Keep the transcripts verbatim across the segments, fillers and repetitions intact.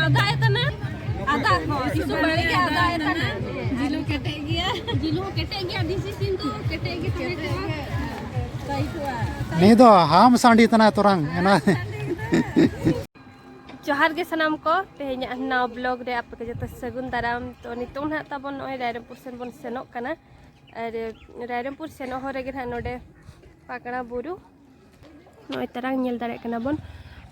ᱟᱫᱟ ᱮᱛᱟᱱᱟ᱾ ᱟᱫᱟ ᱦᱚᱸ, ᱤᱥᱩ ᱵᱟᱲᱮ ᱜᱮ ᱟᱫᱟ ᱮᱛᱟᱱᱟ᱾ ᱡᱤᱞ ᱦᱚᱸ ᱠᱮᱴᱮᱡ ᱜᱮᱭᱟ᱾ ᱡᱤᱞ ᱦᱚᱸ ᱠᱮᱴᱮᱡ ᱜᱮᱭᱟ, ᱫᱮᱥᱤ ᱥᱤᱢ ᱫᱚ ᱠᱮᱴᱮᱡ ᱜᱮ ᱛᱟᱦᱮᱸ ᱠᱟᱱᱟ᱾ ᱱᱤᱭᱟᱹ ᱫᱚ ᱦᱟᱢ ᱥᱟᱺᱰᱤ ᱛᱟᱱᱟ ᱛᱚᱨᱟᱝ ᱮᱱᱟ᱾ ᱡᱚᱦᱟᱨ ᱜᱮ ᱥᱟᱱᱟᱢ ᱠᱚ, ᱛᱮᱦᱮᱧᱟᱜ ᱱᱟᱣᱟ ᱵᱞᱚᱜ ᱨᱮ ᱟᱯᱮ ᱠᱚ ᱡᱚᱛᱚ ᱥᱟᱹᱜᱩᱱ ᱫᱟᱨᱟᱢ᱾ ᱛᱚ, ᱱᱤᱛᱚᱝ ᱱᱟᱦᱟᱜ ᱛᱟᱵᱚᱱ ᱱᱚᱜᱼᱚᱭ ᱨᱟᱭᱨᱚᱝᱯᱩᱨ ᱥᱮᱱ ᱵᱚᱱ ᱥᱮᱱᱚᱜ ᱠᱟᱱᱟ᱾ ᱟᱨ ᱨᱟᱭᱨᱚᱝᱯᱩᱨ ᱥᱮᱱᱚᱜ ᱦᱚᱨ ᱨᱮᱜᱮ ᱱᱟᱦᱟᱜ ᱱᱚᱰᱮ ᱯᱟᱠᱲᱟ ᱵᱩᱨᱩ ᱱᱚᱜᱼᱚᱭ ᱛᱟᱨᱟᱝ ᱧᱮᱞ ᱫᱟᱲᱮᱭᱟᱜ ᱠᱟᱱᱟ ᱵᱚᱱ᱾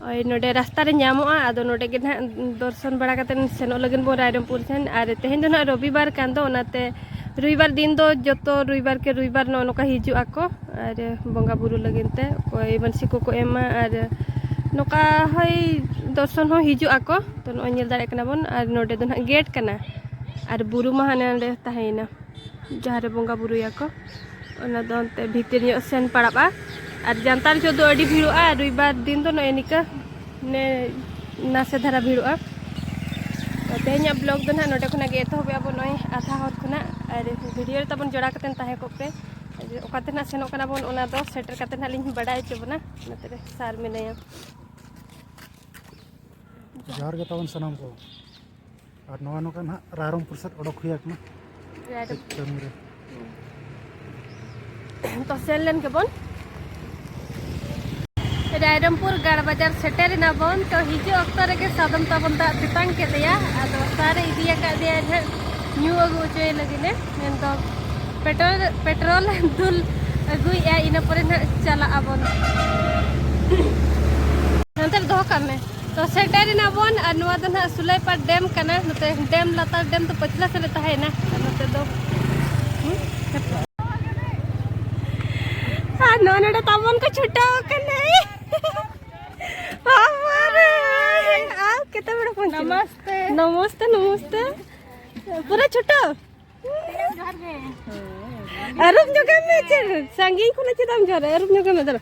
ᱳᱭ ᱱᱚᱰᱮ ᱨᱟᱥᱛᱟ ᱨᱮ ᱧᱟᱢᱚᱜᱼᱟ, ᱟᱫᱚ ᱱᱚᱰᱮ ᱜᱮ ᱱᱟᱦᱟᱜ ᱫᱚᱨᱥᱚᱱ ᱵᱟᱲᱟ ᱠᱟᱛᱮ ᱥᱮᱱᱚᱜ ᱞᱟᱹᱜᱤᱫ ᱵᱚᱱ ᱨᱟᱭᱨᱚᱝᱯᱩᱨ ᱥᱮᱱ᱾ ᱟᱨ ᱛᱮᱦᱮᱧ ᱫᱚ ᱱᱟᱦᱟᱜ ᱨᱚᱵᱤᱵᱟᱨ ᱠᱟᱱ ᱫᱚ, ᱚᱱᱟᱛᱮ ᱨᱚᱵᱤᱵᱟᱨ ᱫᱤᱱ ᱫᱚ ᱡᱚᱛᱚ ᱨᱚᱵᱤᱵᱟᱨ ᱠᱮ ᱨᱚᱵᱤᱵᱟᱨ ᱱᱚᱜᱼᱚ ᱱᱚᱝᱠᱟ ᱦᱤᱡᱩᱜ ᱟᱠᱚ ᱟᱨ ᱵᱚᱸᱜᱟ ᱵᱩᱨᱩ ᱞᱟᱹᱜᱤᱫ ᱛᱮ ᱚᱠᱚᱭ ᱢᱟᱹᱱᱥᱤᱠ ᱠᱚᱠᱚ ᱮᱢᱟ, ᱟᱨ ᱱᱚᱝᱠᱟ ᱦᱚᱭ ᱫᱚᱨᱥᱚᱱ ᱦᱚᱸ ᱦᱤᱡᱩᱜ ᱟᱠᱚ᱾ ᱛᱚ, ᱱᱚᱜᱼᱚᱭ ᱧᱮᱞ ᱫᱟᱲᱮᱭᱟᱜ ᱠᱟᱱᱟ ᱵᱚᱱ, ᱟᱨ ᱱᱚᱰᱮ ᱫᱚ ᱱᱟᱦᱟᱜ ᱜᱮᱴ ᱠᱟᱱᱟ ᱟᱨ ᱵᱩᱨᱩ ᱢᱟ ᱦᱟᱱᱮ ᱱᱟᱰᱮ ᱛᱟᱦᱮᱸᱭᱮᱱᱟ᱾ ᱡᱟᱦᱟᱸ ᱨᱮ ᱵᱚᱸᱜᱟ ᱵᱩᱨᱩᱭᱟᱠᱚ, ᱚᱱᱟ ᱫᱚ ᱚᱱᱛᱮ ᱵᱷᱤᱛᱤᱨ ᱧᱚᱜ ᱥᱮᱱ ᱯᱟᱲᱟᱜᱼᱟ᱾ ᱟᱨ ᱡᱟᱱᱛᱟᱲ ᱡᱚᱦᱚᱜ ᱫᱚ ᱟᱹᱰᱤ ᱵᱷᱤᱲᱚᱜᱼᱟ, ᱨᱚᱵᱤᱵᱟᱨ ᱫᱤᱱ ᱫᱚ ᱱᱚᱜᱼᱚᱭ ᱱᱤᱝᱠᱟᱹ ᱱᱮ ᱱᱟᱥᱮ ᱫᱷᱟᱨᱟ ᱵᱷᱤᱲᱚᱜᱼᱟ᱾ ᱛᱚ, ᱛᱮᱦᱮᱧᱟᱜ ᱵᱞᱚᱜ ᱫᱚ ᱱᱟᱦᱟᱜ ᱱᱚᱰᱮ ᱠᱷᱚᱱᱟᱜ ᱜᱮ ᱮᱛᱚᱦᱚᱵᱮᱜᱼᱟ ᱵᱚᱱ, ᱱᱚᱜᱼᱚᱭ ᱟᱛᱷᱟ ᱦᱚᱨ ᱠᱷᱚᱱᱟᱜ᱾ ᱟᱨ ᱵᱷᱤᱰᱤᱭᱳ ᱨᱮ ᱛᱟᱵᱚᱱ ᱡᱚᱲᱟᱣ ᱠᱟᱛᱮᱫ ᱛᱟᱦᱮᱸ ᱠᱚᱜ ᱯᱮ᱾ ᱚᱠᱟᱛᱮ ᱱᱟᱦᱟᱜ ᱥᱮᱱᱚᱜ ᱠᱟᱱᱟ ᱵᱚᱱ, ᱚᱱᱟ ᱫᱚ ᱥᱮᱴᱮᱨ ᱠᱟᱛᱮᱫ ᱱᱟᱦᱟᱜ ᱞᱤᱧ ᱵᱟᱰᱟᱭ ᱦᱚᱪᱚ ᱵᱚᱱᱟ᱾ ᱱᱚᱛᱮ ᱨᱮ ᱥᱟᱨ ᱢᱮᱱᱟᱭᱟ᱾ ᱡᱚᱦᱟᱨ ᱜᱮ ᱛᱟᱵᱚᱱ ᱥᱟᱱᱟᱢ ᱠᱚ᱾ ᱟᱨ ᱱᱚᱣᱟ ᱱᱚᱝᱠᱟ ᱱᱟᱦᱟᱜ ᱨᱟᱭᱨᱚᱝᱯᱩᱨ ᱥᱮᱫ ᱚᱰᱚᱠ ᱦᱩᱭ ᱟᱠᱟᱱᱟ᱾ ᱨᱟᱭᱨᱚᱝ- ᱠᱟᱹᱢᱤ ᱨᱮ᱾ ᱛᱚ, ᱥᱮᱱ ᱞᱮᱱ ᱜᱮᱵᱚᱱ᱾ ᱨᱟᱭᱨᱚᱝᱯᱩᱨ ᱜᱟᱲ ᱵᱟᱡᱟᱨ ᱥᱮᱴᱮᱨ ᱮᱱᱟ ᱵᱚᱱ᱾ ᱛᱚ, ᱦᱤᱡᱩᱜ ᱚᱠᱛᱚ ᱨᱮᱜᱮ ᱥᱟᱫᱚᱢ ᱛᱟᱵᱚᱱ ᱫᱟᱜ ᱛᱮᱛᱟᱝ ᱠᱮᱫᱮᱭᱟ, ᱟᱫᱚ ᱥᱟᱨᱮ ᱤᱫᱤ ᱟᱠᱟᱫᱮᱭᱟ ᱱᱟᱦᱟᱜ ᱧᱩ ᱟᱹᱜᱩ ᱦᱚᱪᱚᱭᱮ ᱞᱟᱹᱜᱤᱫ ᱮ᱾ ᱢᱮᱱᱫᱚ ᱯᱮᱴᱨᱳᱞ, ᱯᱮᱴᱨᱳᱞ ᱫᱩᱞ ᱟᱹᱜᱩᱭᱮᱫᱼᱟ, ᱤᱱᱟᱹ ᱯᱚᱨᱮ ᱱᱟᱦᱟᱜ ᱪᱟᱞᱟᱜ ᱟᱵᱚᱱ᱾ ᱱᱚᱱᱛᱮ ᱨᱮ ᱫᱚᱦᱚ ᱠᱟᱜ ᱢᱮ᱾ ᱛᱚ, ᱥᱮᱴᱮᱨ ᱮᱱᱟ ᱵᱚᱱ, ᱟᱨ ᱱᱚᱣᱟ ᱫᱚ ᱱᱟᱦᱟᱜ ᱥᱩᱞᱟᱹᱭᱯᱟᱲ ᱰᱮᱢ ᱠᱟᱱᱟ᱾ ᱱᱚᱛᱮ ᱰᱮᱢ ᱞᱟᱛᱟᱨ ᱰᱮᱢ ᱫᱚ ᱯᱟᱹᱪᱷᱞᱟ ᱥᱮᱫ ᱨᱮ ᱛᱟᱦᱮᱸᱭᱮᱱᱟ, ᱟᱨ ᱱᱚᱛᱮ ᱫᱚ, ᱦᱩᱸ? ᱟᱨ ᱱᱚᱜᱼᱚ ᱱᱚᱰᱮ ᱛᱟᱵᱚᱱ ᱠᱚ ᱪᱷᱩᱴᱟᱹᱣ ᱟᱠᱟᱱᱟ᱾ ᱵᱟᱵᱟ ᱨᱮ! ᱟᱣ, ᱠᱮᱛᱮ ᱵᱮᱲᱟ ᱯᱚᱦᱚᱸᱪ ᱮᱱᱟ? ᱱᱚᱢᱚᱥᱛᱮ᱾ ᱱᱚᱢᱚᱥᱛᱮ, ᱱᱚᱢᱚᱥᱛᱮ᱾ ᱯᱩᱨᱟᱹ ᱪᱷᱩᱴᱟᱹᱣ? ᱡᱚᱦᱟᱨ ᱜᱮ᱾ ᱟᱹᱨᱩᱵ ᱧᱚᱜ ᱢᱮ, ᱪᱮᱫ ᱥᱟᱺᱜᱤᱧ ᱠᱷᱚᱱᱟᱜ ᱪᱮᱫᱟᱜ ᱮᱢ ᱡᱚᱦᱟᱨᱟ? ᱟᱹᱨᱩᱵ ᱧᱚᱜ ᱢᱮ ᱫᱟᱫᱟ᱾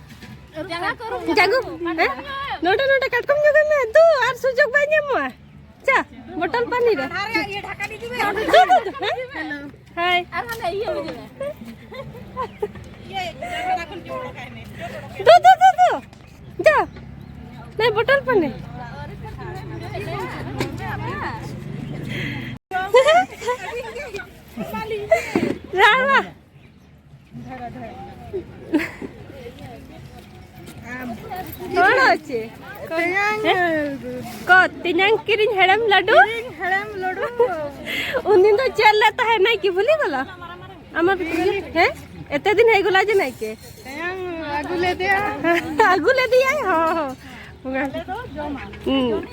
ᱡᱟᱸᱜᱟ ᱠᱚ ᱟᱹᱨᱩᱵ ᱡᱟᱸᱜᱟ, ᱧᱚᱜ ᱢᱮ᱾ ᱦᱮᱸ? ᱱᱚᱰᱮ, ᱱᱚᱰᱮ ᱠᱟᱴᱠᱚᱢ ᱧᱚᱜ ᱢᱮ᱾ ᱫᱩ, ᱟᱨ ᱥᱩᱡᱳᱜᱽ ᱵᱟᱭ ᱧᱟᱢᱚᱜᱼᱟ᱾ ᱪᱟ, ᱵᱚᱴᱚᱞ ᱯᱟᱱᱤ ᱨᱮ᱾ ᱦᱟᱱᱟ ᱨᱮᱭᱟᱜ ᱤᱭᱟᱹ ᱰᱷᱟᱠᱟ ᱤᱫᱤ ᱢᱮ᱾ ᱫᱩ, ᱫᱩ, ᱫᱩ, ᱦᱮᱸ? ᱦᱟᱭ᱾ ᱟᱨ ᱦᱟᱱᱟ ᱤᱭᱟᱹ ᱤᱫᱤ ᱢᱮ᱾ ᱤᱭᱟᱹ, ᱡᱟᱸᱜᱟ ᱠᱷᱚᱱ ᱡᱳᱨ ᱞᱟᱜᱟᱭ ᱢᱮ᱾ ᱡᱳᱨ ᱞᱟᱜᱟᱭ ᱢᱮ᱾ ᱫᱩ, ᱫᱩ, ᱫᱩ, ᱫᱩ᱾ ᱡᱟ᱾ ᱱᱮ ᱵᱚᱴᱚᱞ ᱯᱟᱱᱤ᱾ ᱨᱟᱲᱟ᱾ ᱦᱚᱲ ᱪᱮ? ᱛᱮᱭᱟᱝ ᱦᱮᱸ? ᱠᱚ ᱛᱮᱭᱟᱝ ᱠᱤᱨᱤᱧ ᱦᱮᱲᱮᱢ ᱞᱟᱹᱰᱩ? ᱠᱤᱨᱤᱧ ᱦᱮᱲᱮᱢ ᱞᱟᱹᱰᱩ᱾ ᱩᱱᱫᱤᱱ ᱫᱚ ᱪᱮᱫ ᱞᱮ ᱛᱟᱦᱮᱸ ᱱᱟᱭᱠᱮ ᱵᱷᱩᱞᱤ ᱵᱟᱞᱟ? ᱟᱢᱟᱜ ᱦᱮᱸ? ᱮᱛᱮ ᱫᱤᱱ ᱦᱮᱡ ᱜᱚᱞᱟ ᱡᱮ ᱱᱟᱭᱠᱮ᱾ ᱛᱮᱭᱟᱝ ᱟᱹᱜᱩ ᱞᱮᱫᱮᱭᱟ᱾ ᱟᱹᱜᱩ ᱞᱮᱫᱮᱭᱟᱭ, ᱦᱚᱸ, ᱦᱚᱸ᱾ ᱵᱚᱸᱜᱟ᱾ ᱦᱩᱸ᱾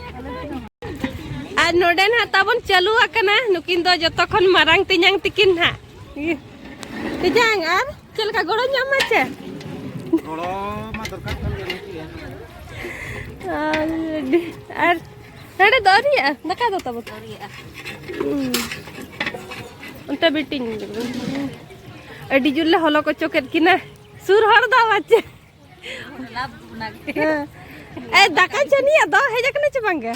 ᱟᱨ ᱱᱚᱰᱮ ᱱᱟᱦᱟᱜ ᱛᱟᱵᱚᱱ ᱪᱟᱹᱞᱩ ᱟᱠᱟᱱᱟ, ᱱᱩᱠᱤᱱ ᱫᱚ ᱡᱚᱛᱚ ᱠᱷᱚᱱ ᱢᱟᱨᱟᱝ ᱛᱮᱧᱟᱝ ᱛᱤᱠᱤᱱ ᱱᱟᱦᱟᱜ᱾ ᱛᱮᱧᱟᱝ, ᱟᱨ ᱪᱮᱫ ᱞᱮᱠᱟ ᱜᱚᱲᱚ ᱧᱟᱢ ᱢᱟ ᱪᱮ? ᱜᱚᱲᱚ ᱢᱟ ᱫᱚᱨᱠᱟᱨ ᱠᱟᱱ ᱜᱮ, ᱱᱤᱦᱟᱹᱛ ᱜᱮ᱾ ᱟᱨ ᱟᱹᱰᱤ, ᱟᱨ ᱱᱚᱰᱮ ᱫᱚ ᱟᱹᱣᱨᱤᱭᱟᱜᱼᱟ, ᱫᱟᱠᱟ ᱫᱚ ᱛᱟᱵᱚᱱ᱾ ᱟᱹᱣᱨᱤᱭᱟᱜᱼᱟ᱾ ᱦᱩᱸ᱾ ᱚᱱᱛᱮ ᱵᱤᱴᱤᱝ᱾ ᱟᱹᱰᱤ ᱡᱳᱨ ᱞᱮ ᱦᱚᱞᱚ ᱠᱚᱪᱚ ᱠᱮᱫ ᱠᱤᱱᱟ᱾ ᱥᱩᱨ ᱦᱚᱲ ᱫᱚ ᱟᱵᱟᱨ ᱪᱮ? ᱞᱟᱵᱷ ᱚᱱᱟ ᱜᱮ᱾ ᱦᱮᱸ᱾ ᱮ, ᱫᱟᱠᱟ ᱡᱟᱹᱱᱤᱭᱟᱜ ᱫᱚ ᱦᱮᱡ ᱟᱠᱟᱱᱟ ᱪᱮ ᱵᱟᱝ ᱜᱮ?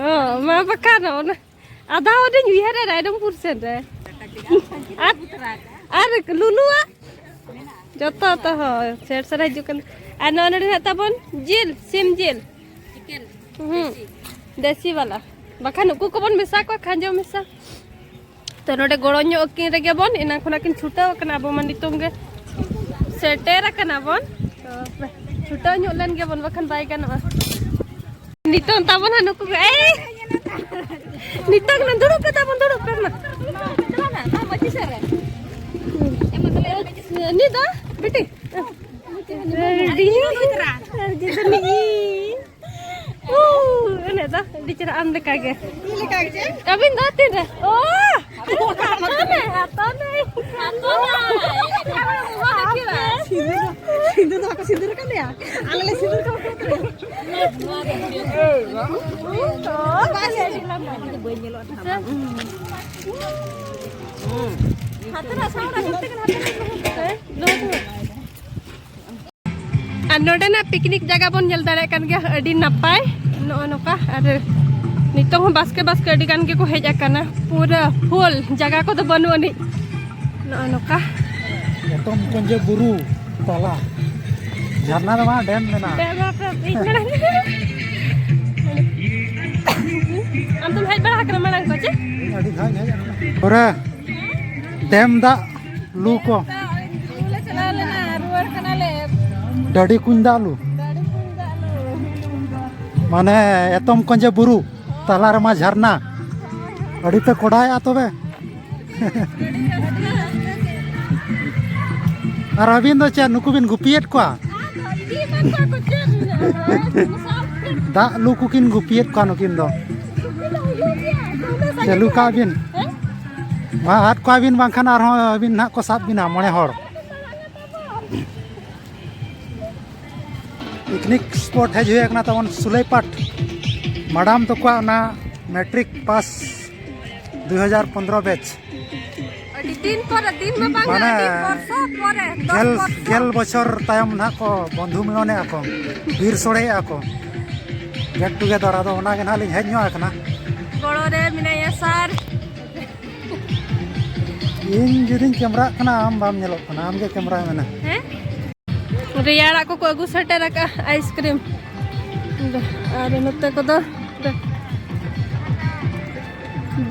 ᱚ, ᱢᱟ ᱵᱟᱠᱷᱟᱱ ᱚᱱᱟ ᱟᱫᱷᱟ ᱦᱚᱲᱤᱧ ᱩᱭᱦᱟᱹᱨᱟ ᱨᱟᱭᱨᱚᱝᱯᱩᱨ ᱥᱮᱱ ᱨᱮ᱾ ᱟᱨ, ᱟᱨ ᱞᱩᱞᱩᱣᱟᱜ? ᱡᱚᱛᱚ ᱛᱚ ᱦᱚᱸ ᱥᱮᱴ ᱥᱮᱴ ᱦᱤᱡᱩᱜ ᱠᱟᱱᱟ᱾ ᱟᱨ ᱱᱚᱣᱟ ᱱᱚᱰᱮ ᱦᱮᱱᱟᱜ ᱛᱟᱵᱚᱱ ᱡᱤᱞ, ᱥᱤᱢ ᱡᱤᱞ᱾ ᱪᱤᱠᱮᱱ᱾ ᱦᱩᱸ᱾ ᱫᱮᱥᱤ᱾ ᱫᱮᱥᱤ ᱵᱟᱞᱟ᱾ ᱵᱟᱠᱷᱟᱱ ᱩᱱᱠᱩ ᱠᱚᱵᱚᱱ ᱢᱮᱥᱟ ᱠᱚᱣᱟ ᱠᱷᱟᱸᱡᱚ ᱢᱮᱥᱟ᱾ ᱛᱚ ᱱᱚᱰᱮ ᱜᱚᱲᱚ ᱧᱚᱜ ᱟᱹᱠᱤᱱ ᱨᱮᱜᱮ ᱵᱚᱱ, ᱮᱱᱟᱝ ᱠᱷᱚᱱᱟᱜ ᱠᱤᱱ ᱪᱷᱩᱴᱟᱹᱣ ᱟᱠᱟᱱᱟ, ᱟᱵᱚ ᱢᱟ ᱱᱤᱛᱚᱝ ᱜᱮ ᱥᱮᱴᱮᱨ ᱟᱠᱟᱱᱟ ᱵᱚᱱ᱾ ᱛᱚ ᱪᱷᱩᱴᱟᱹᱣ ᱧᱚᱜ ᱞᱮᱱ ᱜᱮᱵᱚᱱ, ᱵᱟᱠᱷᱟᱱ ᱵᱟᱭ ᱜᱟᱱᱚᱜᱼᱟ᱾ ᱱᱤᱛᱚᱝ ᱛᱟᱵᱚᱱ ᱦᱟᱸᱜ ᱱᱩᱠᱩ ᱜᱮ, ᱮᱭ! ᱱᱤᱛᱚᱝ ᱱᱟ ᱫᱩᱲᱩᱵ ᱯᱮ ᱛᱟᱵᱚᱱ, ᱫᱩᱲᱩᱵ ᱯᱮ ᱢᱟ᱾ ᱩᱱᱤ ᱫᱚ ᱵᱤᱴᱤ᱾ ᱟᱨ ᱜᱤᱫᱽᱨᱟᱹ ᱱᱤᱭᱮ᱾ ᱩ, ᱮᱱᱮᱡ ᱫᱚ ᱟᱹᱰᱤ ᱪᱮᱦᱨᱟ, ᱟᱢ ᱞᱮᱠᱟ ᱜᱮ᱾ ᱤᱧ ᱞᱮᱠᱟ ᱜᱮ ᱪᱮ? ᱟᱹᱵᱤᱱ ᱫᱚ ᱛᱤᱱᱨᱮ? ᱳ! ᱦᱟᱛᱟᱣ ᱢᱮ, ᱦᱟᱛᱟᱣ ᱢᱮ᱾ ᱥᱤᱸᱫᱩᱨ ᱫᱚ, ᱥᱤᱸᱫᱩᱨ ᱫᱚ ᱵᱟᱠᱚ ᱥᱤᱸᱫᱩᱨ ᱟᱠᱟᱫ ᱞᱮᱭᱟ᱾ ᱟᱞᱮ ᱞᱮ ᱥᱤᱸᱫᱩᱨ ᱠᱟᱜ ᱠᱚᱣᱟ᱾ ᱦᱟᱛᱮ ᱨᱮ ᱥᱟᱣᱩᱱᱰ ᱟᱸᱡᱚᱢ ᱛᱮᱜᱮ ᱦᱟᱛᱮ ᱨᱮ ᱞᱩᱦᱩᱠ ᱛᱮ᱾ ᱟᱨ ᱱᱚᱰᱮᱱᱟᱜ ᱯᱤᱠᱱᱤᱠ ᱡᱟᱭᱜᱟ ᱵᱚᱱ ᱧᱮᱞ ᱫᱟᱲᱮᱭᱟᱜ ᱠᱟᱱ ᱜᱮᱭᱟ, ᱟᱹᱰᱤ ᱱᱟᱯᱟᱭ ᱱᱚᱜᱼᱚ ᱱᱚᱝᱠᱟ᱾ ᱟᱨ ᱱᱤᱛᱚᱝ ᱦᱚᱸ ᱵᱟᱥᱠᱮ ᱵᱟᱥᱠᱮ ᱟᱹᱰᱤ ᱜᱟᱱ ᱜᱮᱠᱚ ᱦᱮᱡ ᱟᱠᱟᱱᱟ, ᱯᱩᱨᱟᱹ ᱯᱷᱩᱞ ᱡᱟᱭᱜᱟ ᱠᱚᱫᱚ ᱵᱟᱹᱱᱩᱜ ᱟᱹᱱᱤᱡ᱾ ᱱᱚᱜᱼᱚ ᱱᱚᱝᱠᱟ᱾ ᱮᱛᱚᱢ ᱠᱚᱧᱡᱮ ᱵᱩᱨᱩ ᱛᱟᱞᱟ, ᱡᱷᱟᱨᱱᱟ ᱫᱚ ᱵᱟᱝ, ᱰᱮᱢ ᱢᱮᱱᱟᱜᱼᱟ᱾ ᱰᱮᱢ ᱟᱯᱮ ᱤᱧ ᱢᱟᱲᱟᱝ᱾ ᱯᱩᱨᱟᱹ ᱰᱮᱢ ᱫᱟᱜ ᱞᱩ ᱠᱚ᱾ ᱞᱩ ᱞᱮ ᱪᱟᱞᱟᱣ ᱞᱮᱱᱟ, ᱨᱩᱣᱟᱹᱲ ᱠᱟᱱᱟᱞᱮ᱾ ᱰᱟᱹᱰᱤ ᱠᱩᱧ ᱫᱟᱜ ᱞᱩ᱾ ᱰᱟᱹᱰᱤ ᱠᱩᱧ ᱫᱟᱜ ᱞᱩ᱾ ᱢᱟᱱᱮ ᱮᱛᱚᱢ ᱠᱚᱸᱡᱮ ᱵᱩᱨᱩ, ᱛᱟᱞᱟ ᱨᱮᱢᱟ ᱡᱷᱟᱨᱱᱟ᱾ ᱟᱹᱰᱤ ᱯᱮ ᱠᱚᱰᱟᱭᱮᱜᱼᱟ ᱛᱚᱵᱮ᱾ ᱟᱨ ᱟᱹᱵᱤᱱ ᱫᱚ ᱪᱮᱫ ᱱᱩᱠᱩ ᱵᱤᱱ ᱜᱩᱯᱤᱭᱮᱫ ᱠᱚᱣᱟ? ᱫᱟᱜ ᱞᱩ ᱠᱚᱠᱤᱱ ᱜᱩᱯᱤᱭᱮᱫ ᱠᱚᱣᱟ ᱱᱩᱠᱤᱱ ᱫᱚ᱾ ᱪᱟᱹᱞᱩ ᱠᱟᱜ ᱵᱤᱱ᱾ ᱢᱟ ᱟᱫ ᱠᱚᱣᱟ ᱵᱤᱱ, ᱵᱟᱝᱠᱷᱟᱱ ᱟᱨᱦᱚᱸ ᱟᱹᱵᱤᱱ ᱱᱟᱦᱟᱜ ᱠᱚ ᱥᱟᱵ ᱵᱤᱱᱟ ᱢᱚᱬᱮ ᱦᱚᱲ᱾ ᱯᱤᱠᱱᱤᱠ ᱥᱯᱚᱴ ᱦᱮᱡ ᱦᱩᱭ ᱟᱠᱟᱱᱟ ᱛᱟᱵᱚᱱ ᱥᱩᱞᱟᱹᱭᱯᱟᱴ᱾ ᱢᱟᱰᱟᱢ ᱛᱟᱠᱚᱣᱟᱜ ᱚᱱᱟ ᱢᱮᱴᱨᱤᱠ ᱯᱟᱥ ᱫᱩ ᱦᱟᱡᱟᱨ ᱯᱚᱱᱫᱽᱨᱚ ᱵᱮᱪ᱾ ᱟᱹᱰᱤ ᱫᱤᱱ ᱯᱚᱨᱮ, ᱫᱤᱱ ᱫᱚ ᱵᱟᱝ, ᱢᱟᱱᱮ ᱟᱹᱰᱤ ᱵᱚᱨᱥᱚ ᱯᱚᱨᱮ, ᱫᱚᱥ ᱜᱮᱞ, ᱵᱚᱨᱥᱚ᱾ ᱜᱮᱞ ᱵᱚᱪᱷᱚᱨ ᱛᱟᱭᱚᱢ ᱱᱟᱦᱟᱜ ᱠᱚ ᱵᱚᱱᱫᱷᱩ ᱢᱤᱞᱚᱱᱮᱜᱼᱟ ᱠᱚ, ᱵᱤᱨ ᱥᱳᱲᱮᱭᱮᱜᱼᱟ ᱠᱚ, ᱜᱮᱴ ᱴᱩᱜᱮᱫᱟᱨ᱾ ᱟᱫᱚ ᱚᱱᱟ ᱜᱮ ᱱᱟᱦᱟᱜ ᱞᱤᱧ ᱦᱮᱡ ᱧᱚᱜ ᱟᱠᱟᱱᱟ᱾ ᱜᱚᱲᱚ ᱨᱮ ᱢᱮᱱᱟᱭᱟ ᱥᱟᱨ᱾ ᱤᱧ ᱡᱩᱫᱤᱧ ᱠᱮᱢᱨᱟᱜ ᱠᱟᱱᱟ, ᱟᱢ ᱵᱟᱢ ᱧᱮᱞᱚᱜ ᱠᱟᱱᱟ, ᱟᱢ ᱜᱮ ᱠᱮᱢᱨᱟᱭ ᱢᱮ ᱱᱟ᱾ ᱦᱮᱸ? ᱨᱮᱭᱟᱲᱟᱜ ᱠᱚᱠᱚ ᱟᱹᱜᱩ ᱥᱮᱴᱮᱨ ᱟᱠᱟᱫᱼᱟ, ᱟᱭᱤᱥᱠᱨᱤᱢ᱾ ᱟᱨ ᱱᱚᱛᱮ ᱠᱚᱫᱚ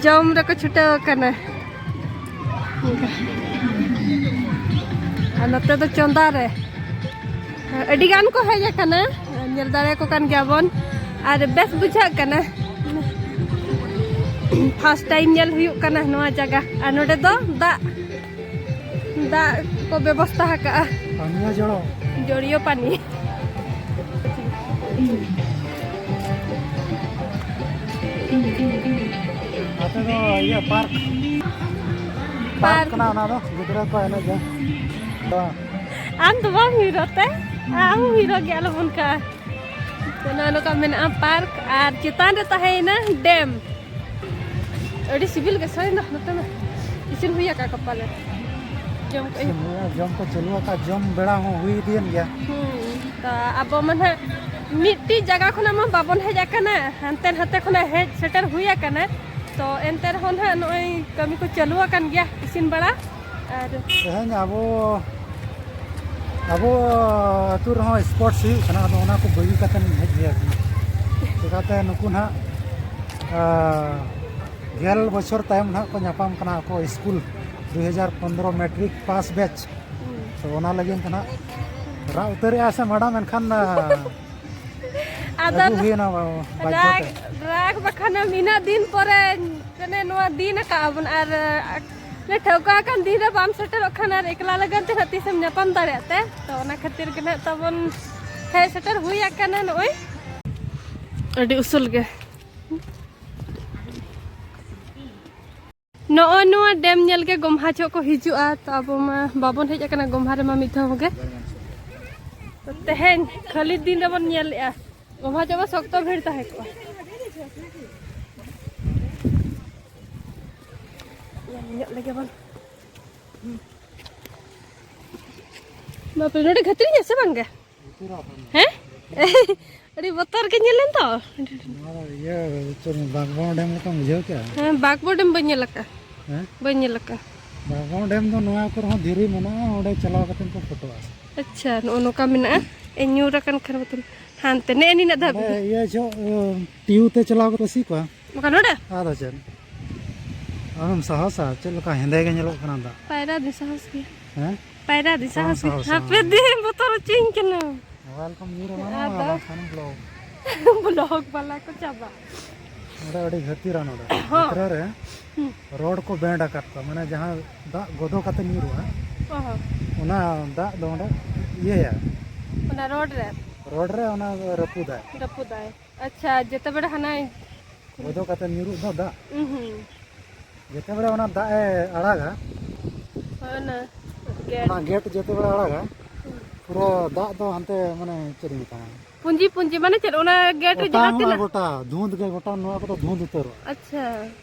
ᱡᱚᱢ ᱨᱮᱠᱚ ᱪᱷᱩᱴᱟᱹᱣ ᱟᱠᱟᱱᱟ᱾ ᱟᱨ ᱱᱚᱛᱮ ᱫᱚ ᱪᱚᱸᱫᱟ ᱨᱮ ᱟᱹᱰᱤ ᱜᱟᱱ ᱠᱚ ᱦᱮᱡ ᱟᱠᱟᱱᱟ, ᱧᱮᱞ ᱫᱟᱲᱮᱭᱟᱠᱚ ᱠᱟᱱ ᱜᱮᱭᱟ ᱵᱚᱱ᱾ ᱟᱨ ᱵᱮᱥ ᱵᱩᱡᱷᱟᱹᱜ ᱠᱟᱱᱟ, ᱯᱷᱟᱥᱴ ᱴᱟᱭᱤᱢ ᱧᱮᱞ ᱦᱩᱭᱩᱜ ᱠᱟᱱᱟ ᱱᱚᱣᱟ ᱡᱟᱭᱜᱟ᱾ ᱟᱨ ᱱᱚᱰᱮ ᱫᱚ ᱫᱟᱜ, ᱫᱟᱜ ᱠᱚ ᱵᱮᱵᱚᱥᱛᱟ ᱟᱠᱟᱫᱼᱟ᱾ ᱯᱟᱱᱤᱭᱟ ᱡᱚᱲᱚ᱾ ᱡᱚᱲᱤᱭᱚ ᱯᱟᱱᱤ᱾ ᱱᱚᱛᱮ ᱫᱚ ᱤᱭᱟᱹ ᱯᱟᱨᱠ᱾ ᱯᱟᱨᱠ᱾ ᱯᱟᱨᱠ ᱠᱟᱱᱟ ᱚᱱᱟ ᱫᱚ, ᱜᱤᱫᱽᱨᱟᱹ ᱠᱚ ᱮᱱᱮᱡᱟ᱾ ᱛᱚ ᱟᱢ ᱫᱚ ᱵᱟᱢ ᱦᱤᱨᱳ ᱛᱮ? ᱟᱢ ᱦᱤᱨᱳ ᱜᱮ ᱟᱞᱚ ᱵᱚᱱ ᱠᱟ᱾ ᱛᱚ ᱱᱚᱜᱼᱚ ᱱᱚᱝᱠᱟ ᱢᱮᱱᱟᱜᱼᱟ ᱯᱟᱨᱠ, ᱟᱨ ᱪᱮᱛᱟᱱ ᱨᱮ ᱛᱟᱦᱮᱸᱭᱮᱱᱟ ᱰᱮᱢ᱾ ᱟᱹᱰᱤ ᱥᱤᱵᱤᱞ ᱜᱮ ᱥᱟᱹᱨᱤ ᱫᱚ᱾ ᱱᱚᱛᱮ ᱢᱟ ᱤᱥᱤᱱ ᱦᱩᱭ ᱟᱠᱟᱫ ᱠᱚ ᱯᱟᱞᱮ᱾ ᱡᱚᱢ ᱠᱚ ᱤᱥᱤᱱ ᱦᱩᱭᱩᱜᱼᱟ, ᱡᱚᱢ ᱠᱚ ᱪᱟᱹᱞᱩ ᱟᱠᱟᱫ, ᱡᱚᱢ ᱵᱮᱲᱟ ᱦᱚᱸ ᱦᱩᱭ ᱤᱫᱤᱭᱮᱱ ᱜᱮᱭᱟ᱾ ᱦᱩᱸ, ᱛᱚ ᱟᱵᱚ ᱢᱟ ᱱᱟᱦᱟᱜ ᱢᱤᱫᱴᱤᱡ ᱡᱟᱭᱜᱟ ᱠᱷᱚᱱᱟᱜ ᱢᱟ ᱵᱟᱵᱚᱱ ᱦᱮᱡ ᱟᱠᱟᱱᱟ, ᱦᱟᱱᱛᱮ ᱱᱟᱛᱮ ᱠᱷᱚᱱᱟᱜ ᱦᱮᱡ ᱥᱮᱴᱮᱨ ᱦᱩᱭ ᱟᱠᱟᱱᱟ᱾ ᱛᱚ ᱮᱱᱛᱮ ᱨᱮᱦᱚᱸ ᱱᱟᱦᱟᱜ ᱱᱚᱜᱼᱚᱭ ᱠᱟᱹᱢᱤ ᱠᱚ ᱪᱟᱹᱞᱩ ᱟᱠᱟᱱ ᱜᱮᱭᱟ, ᱤᱥᱤᱱ ᱵᱟᱲᱟ᱾ ᱟᱨ ᱛᱮᱦᱮᱧ ᱟᱵᱚ, ᱟᱵᱚ ᱟᱹᱛᱩ ᱨᱮᱦᱚᱸ ᱥᱯᱳᱨᱴᱥ ᱦᱩᱭᱩᱜ ᱠᱟᱱᱟ, ᱟᱫᱚ ᱚᱱᱟ ᱠᱚ ᱵᱟᱹᱜᱤ ᱠᱟᱛᱮ ᱦᱮᱡ ᱦᱩᱭ ᱟᱠᱟᱱᱟ᱾ ᱪᱤᱠᱟᱹᱛᱮ ᱱᱩᱠᱩ ᱱᱟᱦᱟᱜ, ᱟᱸ, ᱜᱮᱞ ᱵᱚᱪᱷᱚᱨ ᱛᱟᱭᱚᱢ ᱱᱟᱦᱟᱜ ᱠᱚ ᱧᱟᱯᱟᱢ ᱠᱟᱱᱟ ᱟᱠᱚ ᱥᱠᱩᱞ, ᱫᱩ ᱦᱟᱡᱟᱨ ᱯᱚᱱᱫᱽᱨᱚ ᱢᱮᱴᱨᱤᱠ ᱯᱟᱥ ᱵᱮᱪ᱾ ᱛᱚ ᱚᱱᱟ ᱞᱟᱹᱜᱤᱫ ᱛᱮ ᱱᱟᱦᱟᱜ ᱨᱟᱜ ᱩᱛᱟᱹᱨᱮᱜᱼᱟ ᱥᱮ ᱢᱮᱰᱟᱢ? ᱮᱱᱠᱷᱟᱱ, ᱟ, ᱟᱫᱚ ᱟᱹᱜᱩ ᱦᱩᱭᱮᱱᱟ ᱵᱟ-, ᱵᱟᱫᱽᱫᱷᱚ ᱨᱟᱜᱽ, ᱛᱮ᱾ ᱨᱟᱜᱽ ᱵᱟᱠᱷᱟᱱᱮᱢ ᱤᱱᱟᱹᱜ ᱫᱤᱱ ᱯᱚᱨᱮ ᱢᱟᱱᱮ ᱱᱚᱣᱟ ᱫᱤᱱ ᱟᱠᱟᱫ ᱵᱚᱱ, ᱟᱨ, ᱟ, ᱞᱮ ᱴᱷᱟᱹᱣᱠᱟᱹ ᱟᱠᱟᱱ ᱫᱤᱱ ᱨᱮ ᱵᱟᱢ ᱥᱮᱴᱮᱨᱚᱜ ᱠᱷᱟᱱ ᱟᱨ ᱮᱠᱞᱟ ᱞᱟᱹᱜᱤᱫ ᱛᱮ ᱱᱟᱦᱟᱜ ᱛᱤᱥᱮᱢ ᱧᱟᱯᱟᱢ ᱫᱟᱲᱮᱭᱟᱜ ᱛᱮ? ᱛᱚ ᱚᱱᱟ ᱠᱷᱟᱹᱛᱤᱨ ᱜᱮ ᱱᱟᱦᱟᱜ ᱛᱟᱵᱚᱱ ᱦᱮᱡ ᱥᱮᱴᱮᱨ ᱦᱩᱭ ᱟᱠᱟᱱᱟ ᱱᱚᱜᱼᱚᱭ᱾ ᱟᱹᱰᱤ ᱩᱥᱩᱞ ᱜᱮ᱾ ᱱᱚᱜᱼᱚᱭ ᱱᱚᱣᱟ ᱰᱮᱢ ᱧᱮᱞ ᱜᱮ ᱜᱚᱢᱦᱟ ᱡᱚᱦᱚᱜ ᱠᱚ ᱦᱤᱡᱩᱜᱼᱟ, ᱛᱚ ᱟᱵᱚ ᱢᱟ ᱵᱟᱵᱚᱱ ᱦᱮᱡ ᱟᱠᱟᱱᱟ ᱜᱚᱢᱦᱟ ᱨᱮᱢᱟ ᱢᱤᱫ ᱫᱷᱟᱣ ᱦᱚᱸ ᱜᱮ᱾ ᱛᱚ ᱛᱮᱦᱮᱧ ᱠᱷᱟᱹᱞᱤ ᱫᱤᱱ ᱨᱮᱵᱚᱱ ᱧᱮᱞᱮᱜᱼᱟ, ᱜᱚᱢᱦᱟ ᱡᱚᱦᱚᱜ ᱢᱟ ᱥᱚᱠᱛᱚ ᱵᱷᱤᱲ ᱛᱟᱦᱮᱸ ᱠᱚᱜᱼᱟ᱾ ᱧᱮᱞ ᱧᱚᱜ ᱞᱮᱜᱮ ᱵᱚᱱ᱾ ᱵᱟᱯᱨᱮ, ᱱᱚᱰᱮ ᱠᱷᱟᱹᱛᱤᱨᱤᱧᱟ ᱥᱮ ᱵᱟᱝ ᱜᱮ? ᱦᱮᱸ? ᱟᱹᱰᱤ ᱵᱚᱛᱚᱨ ᱜᱮ ᱧᱮᱞ ᱞᱮᱱ ᱫᱚ᱾ ᱱᱚᱣᱟ ᱫᱚ ᱤᱭᱟᱹ, ᱪᱮᱫ, ᱵᱟᱜᱽᱵᱚᱱ ᱰᱮᱢ ᱞᱮᱠᱟᱢ ᱵᱩᱡᱷᱟᱹᱣ ᱠᱮᱜᱼᱟ? ᱦᱮᱸ, ᱵᱟᱜᱽᱵᱚ ᱰᱮᱢ ᱵᱟᱹᱧ ᱧᱮᱞ ᱟᱠᱟᱫᱼᱟ᱾ ᱦᱮᱸ? ᱵᱟᱹᱧ ᱧᱮᱞ ᱟᱠᱟᱫᱼᱟ᱾ ᱵᱟᱜᱽᱵᱚᱱ ᱰᱮᱢ ᱫᱚ ᱱᱚᱣᱟ ᱠᱚᱨᱮ ᱦᱚᱸ ᱫᱷᱤᱨᱤ ᱢᱮᱱᱟᱜᱼᱟ, ᱚᱸᱰᱮ ᱪᱟᱞᱟᱣ ᱠᱟᱛᱮ ᱠᱚ ᱯᱷᱳᱴᱳᱜᱼᱟ᱾ ᱟᱪᱪᱷᱟ, ᱱᱚᱜᱼᱚ ᱱᱚᱝᱠᱟ ᱢᱮᱱᱟᱜᱼᱟ᱾ ᱮ, ᱧᱩᱨ ᱟᱠᱟᱱ ᱠᱷᱟᱱ ᱵᱚᱛᱚᱨ᱾ ᱦᱟᱱᱛᱮ ᱱᱮᱜᱼᱮ ᱱᱤᱱᱟᱹᱜ ᱚᱸᱰᱮ ᱫᱷᱟᱹᱵᱤᱡ᱾ ᱤᱭᱟᱹ ᱪᱚ, ᱤᱭᱟᱹ, ᱴᱤᱭᱩ ᱛᱮ ᱪᱟᱞᱟᱣ ᱠᱟᱛᱮ ᱥᱤ ᱠᱚᱣᱟ᱾ ᱵᱟᱠᱷᱟᱱ ᱱᱚᱰᱮ? ᱟᱫᱚ ᱪᱮᱫ? ᱟᱢᱮᱢ ᱥᱟᱦᱚᱥᱟ? ᱪᱮᱫ ᱞᱮᱠᱟ ᱦᱮᱸᱫᱮ ᱜᱮ ᱧᱮᱞᱚᱜ ᱠᱟᱱᱟ ᱫᱟᱜ᱾ ᱯᱟᱭᱨᱟ ᱫᱚ ᱥᱟᱦᱚᱥ ᱜᱮ᱾ ᱦᱮᱸ? ᱯᱟᱭᱨᱟ ᱫᱚ ᱵᱟᱢ ᱥᱟᱦᱚᱥ ᱜᱮ᱾ ᱥᱟᱦᱚᱥᱟ? ᱦᱟᱯᱮ ᱫᱤᱱ ᱵᱚᱛᱚᱨ ᱦᱚᱪᱚᱧ ᱠᱟᱱᱟ᱾ ᱢᱳᱵᱟᱭᱤᱞ ᱠᱚᱢ ᱧᱩᱨ ᱮᱢᱟᱱᱚᱜᱼᱟ, ᱟᱫᱚ ᱵᱟᱝᱠᱷᱟᱱ ᱵᱞᱚᱠ᱾ ᱵᱞᱚᱠ ᱵᱟᱞᱟ ᱠᱚ ᱪᱟᱵᱟ᱾ ᱱᱚᱰᱮ ᱟᱹᱰᱤ ᱜᱷᱟᱹᱛᱤᱨᱟ ᱱᱚᱰᱮ᱾ ᱦᱚᱸ᱾ ᱵᱷᱤᱛᱨᱤ ᱨᱮ ᱦᱩᱸ᱾ ᱨᱚᱰ ᱠᱚ ᱵᱮᱱᱰ ᱟᱠᱟᱫ ᱠᱚᱣᱟ, ᱢᱟᱱᱮ ᱡᱟᱦᱟᱸ ᱫᱟᱜ ᱜᱚᱫᱚ ᱠᱟᱛᱮ ᱧᱩᱨᱩᱜᱼᱟ, ᱚ ᱦᱚᱸ᱾ ᱚᱱᱟ ᱫᱟᱜ ᱫᱚ ᱚᱸᱰᱮ ᱤᱭᱟᱹᱭᱟ᱾ ᱚᱱᱟ ᱨᱚᱰ ᱨᱮ? ᱨᱚᱰ ᱨᱮ ᱚᱱᱟ ᱨᱟᱹᱯᱩᱫᱟᱭ᱾ ᱨᱟᱹᱯᱩᱫᱟᱭ᱾ ᱟᱪᱪᱷᱟ, ᱡᱮᱛᱮ ᱵᱮᱲᱟ ᱦᱟᱱᱟᱭ ᱜᱚᱫᱚ ᱠᱟᱛᱮ ᱧᱩᱨᱩᱜ ᱫᱚ ᱫᱟᱜ᱾ ᱩᱸ ᱦᱩᱸ᱾ ᱡᱮᱛᱮ ᱵᱮᱲᱟ ᱚᱱᱟ ᱫᱟᱜ ᱮ ᱟᱲᱟᱜᱟ, ᱦᱳᱭ, ᱚᱱᱟ ᱜᱮᱴ᱾ ᱚᱱᱟ ᱜᱮᱴ ᱡᱮᱛᱮ ᱵᱮᱲᱟ ᱟᱲᱟᱜᱟ, ᱯᱩᱨᱟᱹ ᱫᱟᱜ ᱫᱚ ᱦᱟᱱᱛᱮ, ᱢᱟᱱᱮ, ᱪᱮᱫ ᱤᱧ ᱢᱮᱛᱟᱢᱟ? ᱯᱩᱸᱡᱤ, ᱯᱩᱸᱡᱤ, ᱢᱟᱱᱮ ᱪᱮᱫ? ᱚᱱᱟ ᱜᱮᱴ ᱨᱮ ᱡᱟᱦᱟᱸ ᱚᱴᱟᱝᱚᱜᱼᱟ ᱛᱤᱱᱟᱹᱜ ᱜᱚᱴᱟ, ᱫᱷᱩᱸᱫ ᱜᱮ ᱜᱚᱴᱟ, ᱱᱚᱣᱟ ᱠᱚᱫᱚ ᱫᱷᱩᱸᱫ ᱩᱛᱟᱹᱨᱚᱜᱼᱟ᱾ ᱟᱪᱪᱷᱟ᱾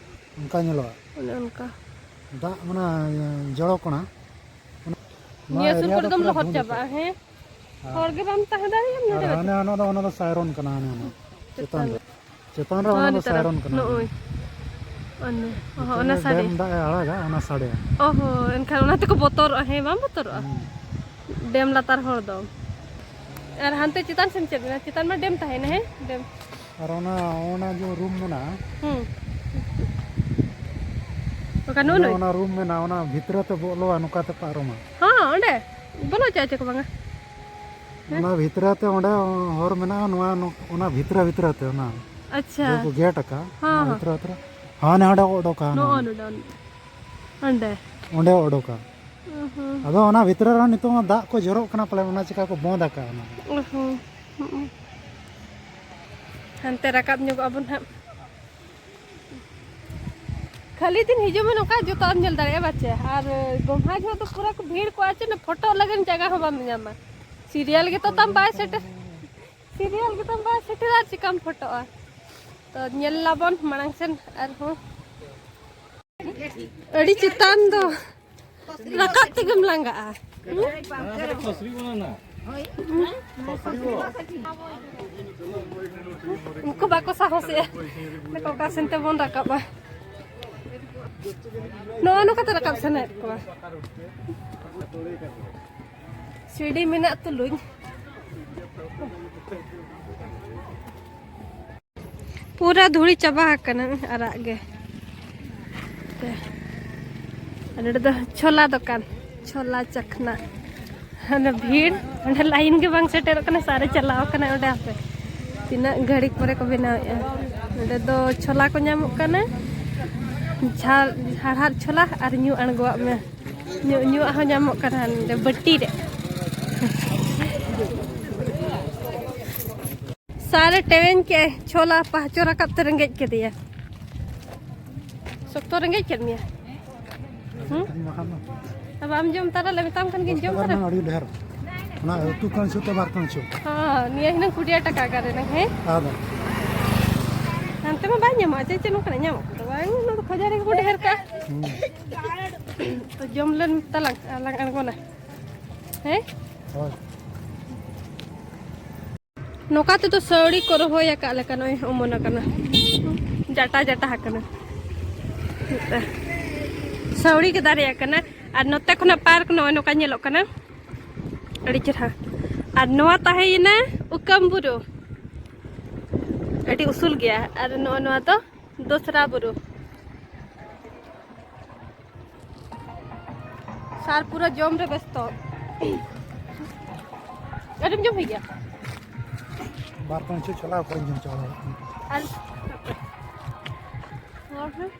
ᱚᱱᱠᱟ ᱧᱮᱞᱚᱜᱼᱟ᱾ ᱚᱱᱮ ᱚᱱᱠᱟ᱾ ᱫᱟᱜ, ᱚᱱᱟ, ᱡᱚᱲᱚ ᱠᱚᱬᱟ, ᱚᱱᱟ ᱱᱤᱭᱟᱹ ᱥᱩᱨ ᱮᱨᱤᱭᱟ ᱠᱚᱨᱮ ᱫᱚ ᱫᱚᱢ ᱯᱩᱨᱟᱹ ᱞᱚᱦᱚᱫ ᱫᱷᱩᱸᱫ ᱪᱟᱵᱟᱜᱼᱟ, ᱩᱛᱟᱹᱨᱚᱜᱼᱟ᱾ ᱦᱮᱸ? ᱦᱮᱸ᱾ ᱦᱚᱲ ᱜᱮ ᱵᱟᱢ ᱛᱟᱦᱮᱸ ᱫᱟᱲᱮᱭᱟᱜᱼᱟ ᱟᱨ ᱱᱚᱰᱮ ᱫᱚ᱾ ᱦᱟᱱᱮ ᱚᱱᱟ ᱫᱚ, ᱚᱱᱟ ᱫᱚ ᱥᱟᱭᱨᱚᱱ ᱠᱟᱱᱟ, ᱦᱟᱱᱮ ᱚᱱᱟ ᱪᱮᱛᱟᱱ ᱪᱮᱛᱟᱱ ᱨᱮ᱾ ᱨᱮ᱾ ᱪᱮᱛᱟᱱ ᱨᱮ ᱦᱚᱸ, ᱚᱱᱟ ᱫᱚ ᱱᱮᱛᱟᱨ ᱥᱟᱭᱨᱚᱱ ᱠᱟᱱᱟ᱾ ᱱᱚᱜᱼᱚᱭ᱾ ᱚᱱᱮ, ᱚ ᱦᱚᱸ, ᱱᱤᱛᱚᱜ ᱚᱱᱟ ᱫᱚ ᱥᱟᱰᱮ᱾ ᱰᱮᱢ ᱫᱟᱜ ᱮ ᱟᱲᱟᱜᱟ, ᱚᱱᱟ ᱥᱟᱰᱮ᱾ ᱚ ᱦᱚᱸ, ᱮᱱᱠᱷᱟᱱ ᱚᱱᱟ ᱛᱮᱠᱚ ᱵᱚᱛᱚᱨᱚᱜᱼᱟ, ᱦᱮᱸ, ᱵᱟᱢ ᱵᱚᱛᱚᱨᱚᱜᱼᱟ? ᱦᱩᱸ᱾ ᱰᱮᱢ ᱞᱟᱛᱟᱨ ᱦᱚᱲ ᱫᱚ᱾ ᱟᱨ ᱦᱟᱱᱛᱮ ᱪᱮᱛᱟᱱ ᱥᱮᱫ ᱪᱮᱫ ᱢᱮᱱᱟᱜᱼᱟ? ᱪᱮᱛᱟᱱ ᱢᱟ ᱰᱮᱢ ᱛᱟᱦᱮᱱᱟ, ᱦᱮᱸ? ᱰᱮᱢ᱾ ᱟᱨ ᱚᱱᱟ, ᱚᱱᱟ ᱡᱮ ᱨᱩᱢ ᱢᱮᱱᱟᱜᱼᱟ, ᱦᱩᱸ᱾ ᱚᱠᱟ ᱱᱩᱱᱩᱭ? ᱚᱱᱟ ᱨᱩᱢ ᱢᱮᱱᱟᱜᱼᱟ, ᱚᱱᱟ ᱵᱷᱤᱛᱨᱤ ᱛᱮ ᱵᱚᱞᱚᱜᱼᱟ, ᱱᱚᱝᱠᱟ ᱛᱮ ᱯᱟᱨᱚᱢᱟ᱾ ᱦᱚᱸ, ᱚᱸᱰᱮ ᱵᱚᱞᱚ ᱦᱚᱪᱚ ᱪᱮ ᱠᱚ ᱵᱟᱝᱟ? ᱦᱮᱸ? ᱚᱱᱟ ᱵᱷᱤᱛᱨᱤ ᱛᱮ ᱚᱸᱰᱮ ᱦᱚᱨ ᱢᱮᱱᱟᱜᱼᱟ, ᱱᱚᱣᱟ ᱱᱚ-, ᱚᱱᱟ ᱵᱷᱤᱛᱨᱤ ᱵᱷᱤᱛᱨᱤ ᱛᱮ ᱚᱱᱟ ᱟᱪᱪᱷᱟ᱾ ᱡᱟᱦᱟᱸ ᱠᱚ ᱜᱮᱴ ᱟᱠᱟᱜᱼᱟ, ᱦᱚᱸ, ᱚᱱᱟ ᱦᱚᱸ᱾ ᱵᱷᱤᱛᱨᱤ ᱵᱷᱤᱛᱨᱤ᱾ ᱦᱟᱱᱮ ᱦᱟᱸᱰᱮ ᱚᱰᱚᱠᱟ, ᱦᱟᱱᱮ ᱱᱚᱜᱼᱚ ᱦᱟᱸᱰᱮ᱾ ᱱᱚᱰᱮ, ᱚᱸᱰᱮ᱾ ᱚᱸᱰᱮ ᱚᱰᱚᱠᱟ᱾ ᱚ ᱦᱚᱸ᱾ ᱟᱫᱚ ᱚᱱᱟ ᱵᱷᱤᱛᱨᱤ ᱨᱮ ᱱᱤᱛᱚᱜ ᱢᱟ ᱫᱟᱜ ᱠᱚ ᱡᱚᱨᱚᱜ ᱠᱟᱱᱟ ᱯᱟᱞᱮ, ᱚᱱᱟ ᱪᱤᱠᱟ ᱠᱚ ᱵᱚᱸᱫ ᱟᱠᱟᱜᱼᱟ ᱚᱱᱟ ᱫᱚ᱾ ᱚ ᱦᱚᱸ᱾ ᱦᱩᱸ᱾ ᱦᱟᱱᱛᱮ ᱨᱟᱠᱟᱵ ᱧᱚᱜᱚᱜ ᱟᱵᱚᱱ ᱦᱟᱸᱜ᱾ ᱠᱷᱟᱹᱞᱤ ᱫᱤᱱ ᱦᱤᱡᱩᱜ ᱢᱮ, ᱱᱚᱝᱠᱟ ᱡᱚᱛᱚᱣᱟᱜ ᱮᱢ ᱧᱮᱞ ᱫᱟᱲᱮᱭᱟᱜᱼᱟ, ᱵᱟᱪᱮ? ᱟᱨ ᱜᱚᱢᱦᱟ ᱡᱚᱦᱚᱜ ᱫᱚ ᱯᱩᱨᱟᱹ ᱠᱚ ᱵᱷᱤᱲ ᱠᱚᱜᱼᱟ ᱪᱮ, ᱯᱷᱳᱴᱳ ᱞᱟᱹᱜᱤᱫ ᱡᱟᱭᱜᱟ ᱦᱚᱸ ᱵᱟᱢ ᱧᱟᱢᱟ᱾ ᱥᱤᱨᱤᱭᱟᱞ ᱜᱮᱛᱚ ᱛᱟᱢ ᱵᱟᱭ ᱥᱮᱴᱮᱨ, ᱥᱤᱨᱤᱭᱟᱞ ᱜᱮᱛᱟᱢ ᱵᱟᱭ ᱥᱮᱴᱮᱨᱟ, ᱟᱨ ᱪᱤᱠᱟᱢ ᱯᱷᱳᱴᱳᱜᱼᱟ? ᱛᱚ, ᱧᱮᱞ ᱞᱟᱵᱚᱱ ᱢᱟᱲᱟᱝ ᱥᱮᱱ ᱟᱨᱦᱚᱸ᱾ ᱟᱹᱰᱤ ᱪᱮᱛᱟᱱ ᱫᱚ᱾ ᱨᱟᱠᱟᱵ ᱛᱮᱜᱮᱢ ᱞᱟᱸᱜᱟᱜᱼᱟ᱾ ᱩᱱᱠᱩ ᱵᱟᱠᱚ ᱥᱟᱦᱚᱥᱮᱜᱼᱟ᱾ ᱢᱮᱱᱟᱠᱚ, "ᱚᱠᱟ ᱥᱮᱱ ᱛᱮᱵᱚᱱ ᱨᱟᱠᱟᱵᱼᱟ?" ᱱᱚᱜᱼᱚ ᱱᱚᱝᱠᱟᱛᱮ ᱨᱟᱠᱟᱵ ᱥᱟᱱᱟᱭᱮᱫ ᱠᱚᱣᱟ᱾ ᱥᱤᱲᱤ ᱢᱮᱱᱟᱜ ᱛᱩᱞᱩᱡ᱾ ᱯᱩᱨᱟᱹ ᱫᱷᱩᱲᱤ ᱪᱟᱵᱟ ᱟᱠᱟᱱᱟ, ᱟᱨᱟᱜ ᱜᱮ᱾ ᱟᱨ ᱱᱚᱰᱮ ᱫᱚ ᱪᱷᱳᱞᱟ ᱫᱚᱠᱟᱱ, ᱪᱷᱳᱞᱟ ᱪᱟᱠᱷᱱᱟ᱾ ᱦᱟᱱᱮ ᱵᱷᱤᱲ, ᱚᱸᱰᱮ ᱞᱟᱭᱤᱱ ᱜᱮ ᱵᱟᱝ ᱥᱮᱴᱮᱨᱚᱜ ᱠᱟᱱᱟ, ᱥᱟᱨᱮ ᱪᱟᱞᱟᱣ ᱠᱟᱱᱟ ᱚᱸᱰᱮ᱾ ᱦᱟᱯᱮ, ᱛᱤᱱᱟᱹᱜ ᱜᱷᱟᱹᱲᱤᱡ ᱯᱚᱨᱮ ᱠᱚ ᱵᱮᱱᱟᱣᱮᱫᱼᱟ᱾ ᱱᱚᱰᱮ ᱫᱚ ᱪᱷᱳᱞᱟ ᱠᱚ ᱧᱟᱢᱚᱜ ᱠᱟᱱᱟ, ᱡᱷᱟᱞ, ᱦᱟᱲᱦᱟᱫ ᱪᱷᱳᱞᱟ ᱟᱨ ᱧᱩ ᱟᱬᱜᱚᱣᱟᱜ ᱢᱮ᱾ ᱧᱩ, ᱧᱩᱣᱟᱜ ᱦᱚᱸ ᱧᱟᱢᱚᱜ ᱠᱟᱱᱟ ᱱᱚᱰᱮ ᱵᱟᱹᱴᱤ ᱨᱮ᱾ ᱥᱟᱨᱮ ᱴᱮᱣᱮᱧ ᱠᱮᱫ ᱪᱷᱳᱞᱟ ᱯᱟᱦᱪᱚ ᱨᱟᱠᱟᱵ ᱛᱮ ᱨᱮᱸᱜᱮᱡ ᱠᱮᱫᱮᱭᱟ᱾ ᱥᱚᱠᱛᱚ ᱨᱮᱸᱜᱮᱡ ᱠᱮᱫ ᱢᱮᱭᱟ? ᱦᱩᱸ? ᱟᱨ ᱵᱟᱢ ᱡᱚᱢ ᱛᱟᱨᱟ ᱞᱮ ᱢᱮᱛᱟᱢ ᱠᱟᱱ ᱜᱤᱧ ᱡᱚᱢ ᱛᱟᱨᱟ᱾ ᱟᱹᱰᱤ ᱰᱷᱮᱨ᱾ ᱚᱱᱟ ᱩᱛᱩ ᱠᱟᱹᱢᱪᱩ ᱛᱮ ᱵᱟᱨ ᱠᱟᱹᱢᱪᱩ᱾ ᱦᱚᱸ, ᱱᱤᱭᱟᱹ ᱦᱤᱱᱟᱹᱝ ᱠᱩᱲᱤ ᱴᱟᱠᱟ ᱜᱟᱱ ᱨᱮᱱᱟᱜ, ᱦᱮᱸ? ᱟᱫᱚ᱾ ᱦᱟᱱᱛᱮ ᱢᱟ ᱵᱟᱭ ᱧᱟᱢᱚᱜᱼᱟ, ᱪᱮᱫ ᱪᱮᱫ ᱱᱚᱝᱠᱟᱱᱟᱜ ᱧᱟᱢᱚᱜ ᱠᱟᱱᱟ? ᱵᱟᱝ, ᱚᱱᱟ ᱫᱚ ᱠᱷᱚᱡᱟ ᱨᱮᱜᱮ ᱠᱚ ᱰᱷᱮᱨ ᱠᱟᱜᱼᱟ᱾ ᱦᱩᱸ᱾ ᱛᱚ ᱡᱚᱢ ᱞᱮᱱ ᱛᱟᱞᱟᱝ, ᱟᱨ ᱞᱟᱝ ᱟᱬᱜᱚᱱᱟ᱾ ᱦᱮᱸ? ᱦᱳᱭ᱾ ᱱᱚᱝᱠᱟ ᱛᱮᱫᱚ ᱥᱟᱹᱣᱲᱤ ᱠᱚ ᱨᱚᱦᱚᱭ ᱟᱠᱟᱫ ᱞᱮᱠᱟ ᱱᱚᱜᱼᱚᱭ ᱚᱢᱚᱱ ᱟᱠᱟᱱᱟ, ᱡᱟᱴᱟ ᱡᱟᱴᱟ ᱟᱠᱟᱱᱟ᱾ ᱥᱟᱹᱣᱲᱤ ᱜᱮ ᱫᱟᱨᱮ ᱟᱠᱟᱱᱟ᱾ ᱟᱨ ᱱᱚᱛᱮ ᱠᱷᱚᱱᱟᱜ ᱯᱟᱨᱠ ᱱᱚᱜᱼᱚᱭ ᱱᱚᱝᱠᱟ ᱧᱮᱞᱚᱜ ᱠᱟᱱᱟ, ᱟᱹᱰᱤ ᱪᱮᱨᱦᱟ᱾ ᱟᱨ ᱱᱚᱣᱟ ᱛᱟᱦᱮᱸᱭᱮᱱᱟ ᱩᱠᱟᱢ ᱵᱩᱨᱩ, ᱟᱹᱰᱤ ᱩᱥᱩᱞ ᱜᱮᱭᱟ᱾ ᱟᱨ ᱱᱚᱜᱼᱚ ᱱᱚᱣᱟ ᱫᱚ ᱫᱚᱥᱨᱟ ᱵᱩᱨᱩ᱾ ᱟᱨ ᱯᱩᱨᱟᱹ ᱡᱚᱢ ᱨᱮ ᱵᱮᱥᱛᱚ᱾ ᱟᱹᱰᱤᱢ ᱡᱚᱢ ᱦᱩᱭ ᱜᱮᱭᱟ? ᱵᱟᱨ ᱯᱟᱸᱪ ᱪᱷᱚ ᱪᱟᱞᱟᱣ ᱠᱚᱨᱮᱧ ᱡᱚᱢ ᱪᱟᱵᱟ ᱫᱟᱲᱮᱭᱟᱜ ᱠᱟᱱᱟ᱾ ᱟᱨ ᱦᱚᱲ ᱦᱚᱸ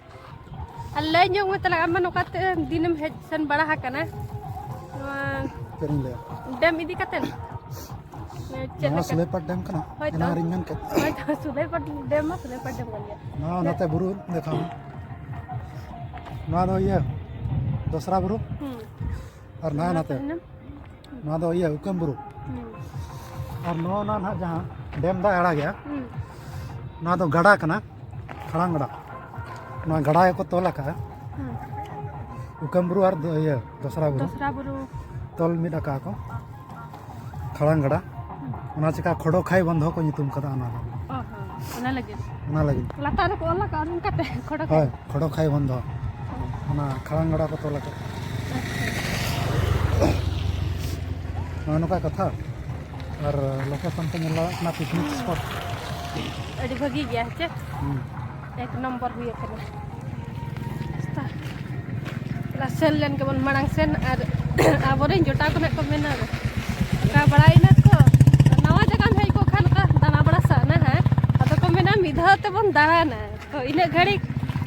ᱟᱨ ᱞᱟᱹᱭ ᱧᱚᱜ ᱢᱮ ᱛᱟᱞᱟᱝ, ᱟᱢ ᱢᱟ ᱱᱚᱝᱠᱟᱛᱮ ᱫᱤᱱᱮᱢ ᱦᱮᱡ ᱥᱮᱱ ᱵᱟᱲᱟ ᱟᱠᱟᱱᱟ ᱱᱚᱣᱟ ᱪᱮᱫ ᱤᱧ ᱞᱟᱹᱭᱟ? ᱰᱮᱢ ᱤᱫᱤ ᱠᱟᱛᱮ? ᱪᱮᱫ ᱱᱚᱣᱟ ᱞᱮᱠᱟ? ᱥᱩᱞᱟᱹᱭᱯᱟᱴ ᱰᱮᱢ ᱠᱟᱱᱟ? ᱦᱳᱭ ᱛᱚ᱾ ᱮᱱᱟᱝ ᱨᱤᱧ ᱢᱮᱱ ᱠᱮᱫ᱾ ᱦᱳᱭ ᱛᱚ, ᱥᱩᱞᱟᱹᱭᱯᱟᱴ ᱰᱮᱢ ᱢᱟ ᱥᱩᱞᱟᱹᱭᱯᱟᱴ ᱰᱮᱢ ᱠᱟᱱ ᱜᱮᱭᱟ᱾ ᱱᱚᱣᱟ ᱱᱟᱛᱮ ᱵᱩᱨᱩ ᱫᱮᱠᱷᱟᱣ ᱢᱮ᱾ ᱱᱚᱣᱟ ᱫᱚ ᱤᱭᱟᱹ, ᱫᱚᱥᱨᱟ ᱵᱩᱨᱩ᱾ ᱦᱩᱸ᱾ ᱟᱨ ᱱᱚᱣᱟ ᱱᱟᱛᱮ᱾ ᱛᱟᱭᱱᱚᱢ? ᱱᱚᱣᱟ ᱫᱚ ᱤᱭᱟᱹ, ᱩᱠᱟᱹᱢ ᱵᱩᱨᱩ᱾ ᱦᱩᱸ᱾ ᱟᱨ ᱱᱚᱣᱟ ᱱᱟ-, ᱱᱟᱦᱟᱜ ᱡᱟᱦᱟᱸ ᱰᱮᱢ ᱫᱟᱜ ᱟᱲᱟᱜᱮᱜᱼᱟ, ᱦᱩᱸ᱾ ᱱᱚᱣᱟ ᱫᱚ ᱜᱟᱰᱟ ᱠᱟᱱᱟ, ᱠᱷᱟᱲᱟᱝ ᱜᱟᱰᱟ᱾ ᱱᱚᱣᱟ ᱜᱟᱰᱟ ᱜᱮᱠᱚ ᱛᱚᱞ ᱟᱠᱟᱫᱼᱟ᱾ ᱦᱩᱸ᱾ ᱩᱠᱟᱹᱢ ᱵᱩᱨᱩ ᱟᱨ ᱫᱚ-, ᱤᱭᱟᱹ, ᱫᱚᱥᱨᱟ ᱵᱩᱨᱩ᱾ ᱫᱚᱥᱨᱟ ᱵᱩᱨᱩ᱾ ᱛᱚᱞ ᱢᱤᱫ ᱟᱠᱟᱫᱼᱟ ᱠᱚ᱾ ᱠᱷᱟᱲᱟᱝ ᱜᱟᱰᱟ᱾ ᱦᱩᱸ᱾ ᱚᱱᱟ ᱪᱤᱠᱟ ᱠᱷᱚᱰᱚ ᱠᱷᱟᱭ ᱵᱚᱱᱫᱷᱚ ᱠᱚ ᱧᱩᱛᱩᱢ ᱠᱟᱫᱟ ᱚᱱᱟ ᱫᱚ᱾ ᱚ ᱦᱚᱸ, ᱚᱱᱟ ᱞᱟᱹᱜᱤᱫ᱾ ᱚᱱᱟ ᱞᱟᱹᱜᱤᱫ᱾ ᱞᱟᱛᱟᱨ ᱨᱮᱠᱚ ᱚᱞ ᱟᱠᱟᱫᱼᱟ ᱚᱱᱠᱟᱛᱮ ᱠᱷᱚᱰᱚ ᱠᱷᱟᱭ? ᱦᱳᱭ, ᱠᱷᱚᱰᱚ ᱠᱷᱟᱭ ᱵᱚᱱᱫᱷᱚ᱾ ᱚᱱᱟ ᱠᱷᱟᱲᱟᱝ ᱜᱟᱰᱟ ᱠᱚ ᱛᱚᱞ ᱟᱠᱟᱫ᱾ ᱟᱪᱪᱷᱟ᱾ ᱱᱚᱜᱼᱚ ᱱᱚᱝᱠᱟ ᱠᱟᱛᱷᱟ᱾ ᱟᱨ location ᱠᱚ ᱧᱮᱞ ᱫᱟᱲᱮᱭᱟᱜ ᱠᱟᱱᱟ, picnic spot᱾ ᱟᱹᱰᱤ ᱵᱷᱟᱹᱜᱤ ᱜᱮᱭᱟ, ᱦᱮᱸ ᱪᱮ? ᱦᱩᱸ᱾ ᱮᱠ ᱱᱚᱢᱵᱚᱨ ᱦᱩᱭ ᱟᱠᱟᱱᱟ᱾ ᱨᱟᱥᱮᱞ ᱞᱮᱱ ᱜᱮᱵᱚᱱ ᱢᱟᱲᱟᱝ ᱥᱮᱱ, ᱟᱨ ᱟᱵᱚᱨᱮᱱ ᱡᱚᱴᱟᱣ ᱠᱚ ᱱᱟᱜ ᱠᱚ ᱢᱮᱱᱟ, ᱚᱠᱟ ᱵᱟᱲᱟᱭᱮᱱᱟ ᱠᱚ, ᱱᱟᱣᱟ ᱡᱟᱭᱜᱟᱢ ᱦᱮᱡ ᱠᱚᱜ ᱠᱷᱟᱱ ᱚᱱᱠᱟ ᱫᱟᱬᱟ ᱵᱟᱲᱟ ᱥᱟᱱᱟ ᱦᱟᱸ᱾ ᱟᱫᱚ ᱠᱚ ᱢᱮᱱᱟ, ᱢᱤᱫ ᱫᱷᱟᱣ ᱛᱮᱵᱚᱱ ᱫᱟᱬᱟᱱᱟ᱾ ᱛᱚ, ᱤᱱᱟᱹᱜ ᱜᱷᱟᱹᱲᱤᱡ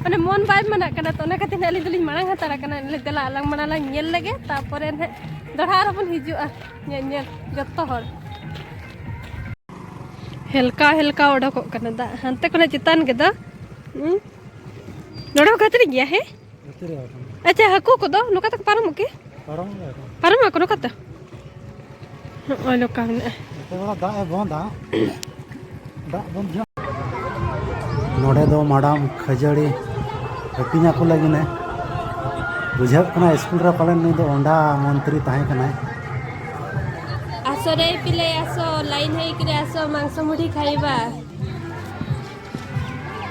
ᱢᱟᱱᱮ ᱢᱚᱱ ᱵᱟᱭ ᱢᱟᱱᱟᱜ ᱠᱟᱱᱟ, ᱛᱚ ᱚᱱᱟ ᱠᱷᱟᱹᱛᱤᱨ ᱱᱟᱜ ᱟᱹᱞᱤᱧ ᱫᱚᱞᱤᱧ ᱢᱟᱲᱟᱝ ᱦᱟᱛᱟᱲ ᱟᱠᱟᱱᱟ᱾ ᱞᱟᱹᱭ, ᱫᱮᱞᱟ ᱟᱞᱟᱝ ᱢᱟᱲᱟᱝ ᱞᱟᱝ ᱧᱮᱞ ᱞᱮᱜᱮ, ᱛᱟᱨᱯᱚᱨᱮ ᱱᱟᱜ ᱫᱚᱲᱦᱟ ᱟᱨᱦᱚᱸ ᱵᱚᱱ ᱦᱤᱡᱩᱜᱼᱟ ᱧᱮᱧᱮᱞ ᱡᱚᱛᱚ ᱦᱚᱲ᱾ ᱦᱮᱞᱠᱟᱣ ᱦᱮᱞᱠᱟᱣ ᱚᱰᱚᱠᱚᱜ ᱠᱟᱱᱟ ᱫᱟᱜ ᱦᱟᱱᱛᱮ ᱠᱷᱚᱱᱟᱜ ᱪᱮᱛᱟᱱ ᱜᱮ ᱫᱚ᱾ ᱦᱩᱸ? ᱱᱚᱰᱮ ᱦᱚᱸ ᱠᱷᱟᱹᱛᱤᱨ ᱜᱮᱭᱟ, ᱦᱮᱸ? ᱠᱷᱟᱹᱛᱤᱨ ᱜᱮᱭᱟ ᱠᱚ᱾ ᱟᱪᱪᱷᱟ, ᱦᱟᱹᱠᱩ ᱠᱚᱫᱚ ᱱᱚᱝᱠᱟ ᱛᱮᱠᱚ ᱯᱟᱨᱚᱢᱚᱜ ᱠᱤ? ᱯᱟᱨᱚᱢ ᱜᱮᱭᱟ ᱠᱚ᱾ ᱯᱟᱨᱚᱢᱚᱜ ᱟᱠᱚ ᱱᱚᱝᱠᱟ ᱛᱮ? ᱱᱚᱜᱼᱚᱭ ᱱᱚᱝᱠᱟ ᱢᱮᱱᱟᱜᱼᱟ᱾ ᱱᱚᱛᱮ ᱵᱮᱲᱟ ᱫᱟᱜ ᱮ ᱵᱚᱱᱫᱟ᱾ ᱫᱟᱜ ᱵᱚᱱᱫ ᱡᱚᱦᱚᱜ᱾ ᱱᱚᱰᱮ ᱫᱚ ᱢᱟᱰᱟᱢ ᱠᱷᱟᱹᱡᱟᱹᱲᱤ ᱦᱟᱹᱴᱤᱧ ᱟᱠᱚ ᱞᱟᱹᱜᱤᱫ ᱮ᱾ ᱵᱩᱡᱷᱟᱹᱜ ᱠᱟᱱᱟ ᱥᱠᱩᱞ ᱨᱮ ᱯᱟᱞᱮᱱ ᱱᱩᱭ ᱫᱚ ᱚᱸᱰᱟ ᱢᱚᱱᱛᱨᱤ ᱛᱟᱦᱮᱸ ᱠᱟᱱᱟᱭ᱾ ଆସ ରେ ପିଲେ, ଆସ, ଲାଇନ୍ ହେଇକିରି ଆସ, ମାଂସ ମୁଢ଼ି ଖାଇବା।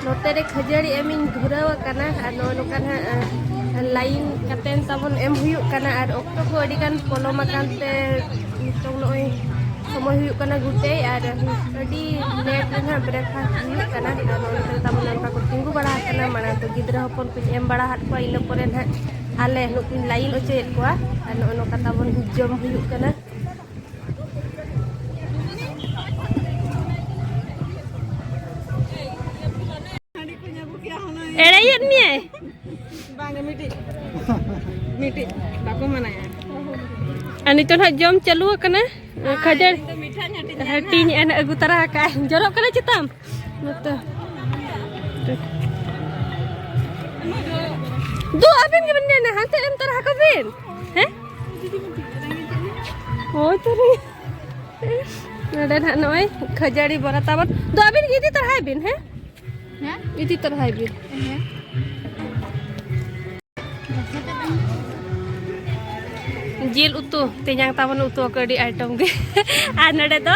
ᱱᱚᱛᱮ ᱨᱮ ᱠᱷᱟᱹᱡᱟᱹᱲᱤ ᱮᱢᱤᱧ ᱫᱷᱩᱨᱟᱹᱣ ᱟᱠᱟᱱᱟ ᱟᱨ ᱱᱚᱜᱼᱚ ᱱᱚᱝᱠᱟ ᱱᱟᱦᱟᱜ, ᱟ, ᱞᱟᱭᱤᱱ ᱠᱟᱛᱮᱱ ᱛᱟᱵᱚᱱ ᱮᱢ ᱦᱩᱭᱩᱜ ᱠᱟᱱᱟ ᱟᱨ ᱚᱠᱛᱚ ᱠᱚ ᱟᱹᱰᱤ ᱜᱟᱱ ᱯᱚᱞᱚᱢ ᱟᱠᱟᱱ ᱛᱮ ᱱᱤᱛᱚᱝ ᱱᱚᱜᱼᱚᱭ ᱥᱚᱢᱚᱭ ᱦᱩᱭᱩᱜ ᱠᱟᱱᱟ ᱜᱩᱴᱮ, ᱟᱨ ᱟᱹᱰᱤ ᱞᱮᱴ ᱨᱮ ᱱᱟᱦᱟᱜ ᱵᱨᱮᱠᱯᱷᱟᱥᱴ ᱦᱩᱭᱩᱜ ᱠᱟᱱᱟ᱾ ᱟᱨ ᱱᱚᱜᱼᱚᱭ ᱱᱚᱝᱠᱟ ᱛᱟᱵᱚᱱ ᱱᱚᱝᱠᱟ ᱠᱚ ᱛᱤᱸᱜᱩ ᱵᱟᱲᱟ ᱟᱠᱟᱱᱟ᱾ ᱢᱟᱲᱟᱝ ᱫᱚ ᱜᱤᱫᱽᱨᱟᱹ ᱦᱚᱯᱚᱱ ᱠᱚᱧ ᱮᱢ ᱵᱟᱲᱟ ᱟᱫ ᱠᱚᱣᱟ, ᱤᱱᱟᱹ ᱯᱚᱨᱮ ᱱᱟᱦᱟᱜ ᱟᱞᱮ ᱱᱩᱠᱩᱧ ᱞᱟᱭᱤᱱ ᱚᱪᱚᱭᱮᱫ ᱠᱚᱣᱟ᱾ ᱟᱨ ᱱᱚᱜᱼᱚᱭ ᱱᱚᱝᱠᱟ ᱛᱟᱵᱚᱱ ᱡᱚᱢ ᱦᱩᱭᱩᱜ ᱠᱟᱱᱟ᱾ ᱮᱲᱮᱭᱮᱫ ᱢᱮᱭᱟᱭ᱾ ᱵᱟᱝ, ᱢᱤᱫᱴᱤᱡ, ᱢᱤᱫᱴᱤᱡ ᱵᱟᱠᱚ ᱢᱟᱱᱟᱭᱟ᱾ ᱟᱨ ᱱᱤᱛᱚᱜ ᱱᱟᱦᱟᱜ ᱡᱚᱢ ᱪᱟᱹᱞᱩ ᱟᱠᱟᱱᱟ᱾ ᱠᱷᱟᱹᱡᱟᱹᱲᱤ ᱤᱧ ᱫᱚ ᱢᱤᱴᱷᱟ ᱧᱟᱹᱴᱤᱧ ᱦᱟᱹᱴᱤᱧ ᱮᱱ ᱟᱹᱜᱩ ᱛᱟᱨᱟ ᱟᱠᱟᱫᱼᱟᱭ᱾ ᱡᱚᱨᱚᱜ ᱠᱟᱱᱟ ᱪᱮᱛᱟᱢ? ᱱᱚᱛᱮ᱾ ᱫᱩ ᱟᱹᱵᱤᱱ ᱜᱮᱵᱤᱱ ᱢᱮᱱᱟ, ᱦᱟᱱᱛᱮ ᱮᱢ ᱛᱟᱨᱟ ᱟᱠᱚ ᱵᱤᱱ᱾ ᱦᱮᱸ? ᱦᱳᱭ ᱛᱚ ᱨᱮ᱾ ᱱᱚᱰᱮ ᱱᱟᱦᱟᱜ ᱱᱚᱜᱼᱚᱭ ᱠᱷᱟᱹᱡᱟᱹᱲᱤ ᱵᱚᱨᱟ ᱛᱟᱵᱚᱱ᱾ ᱫᱩ ᱟᱹᱵᱤᱱ ᱜᱮ ᱤᱫᱤ ᱛᱟᱨᱟᱭ ᱵᱤᱱ, ᱦᱮᱸ? ᱦᱮᱸ? ᱤᱫᱤ ᱛᱟᱨᱟᱭ ᱵᱤᱱ᱾ ᱦᱮᱸ᱾ ᱡᱤᱞ ᱩᱛᱩ, ᱛᱮᱧᱟᱝ ᱛᱟᱵᱚᱱ ᱩᱛᱩ ᱟᱠᱚ ᱟᱹᱰᱤ ᱟᱭᱴᱚᱢ ᱜᱮ᱾ ᱟᱨ ᱱᱚᱰᱮ ᱫᱚ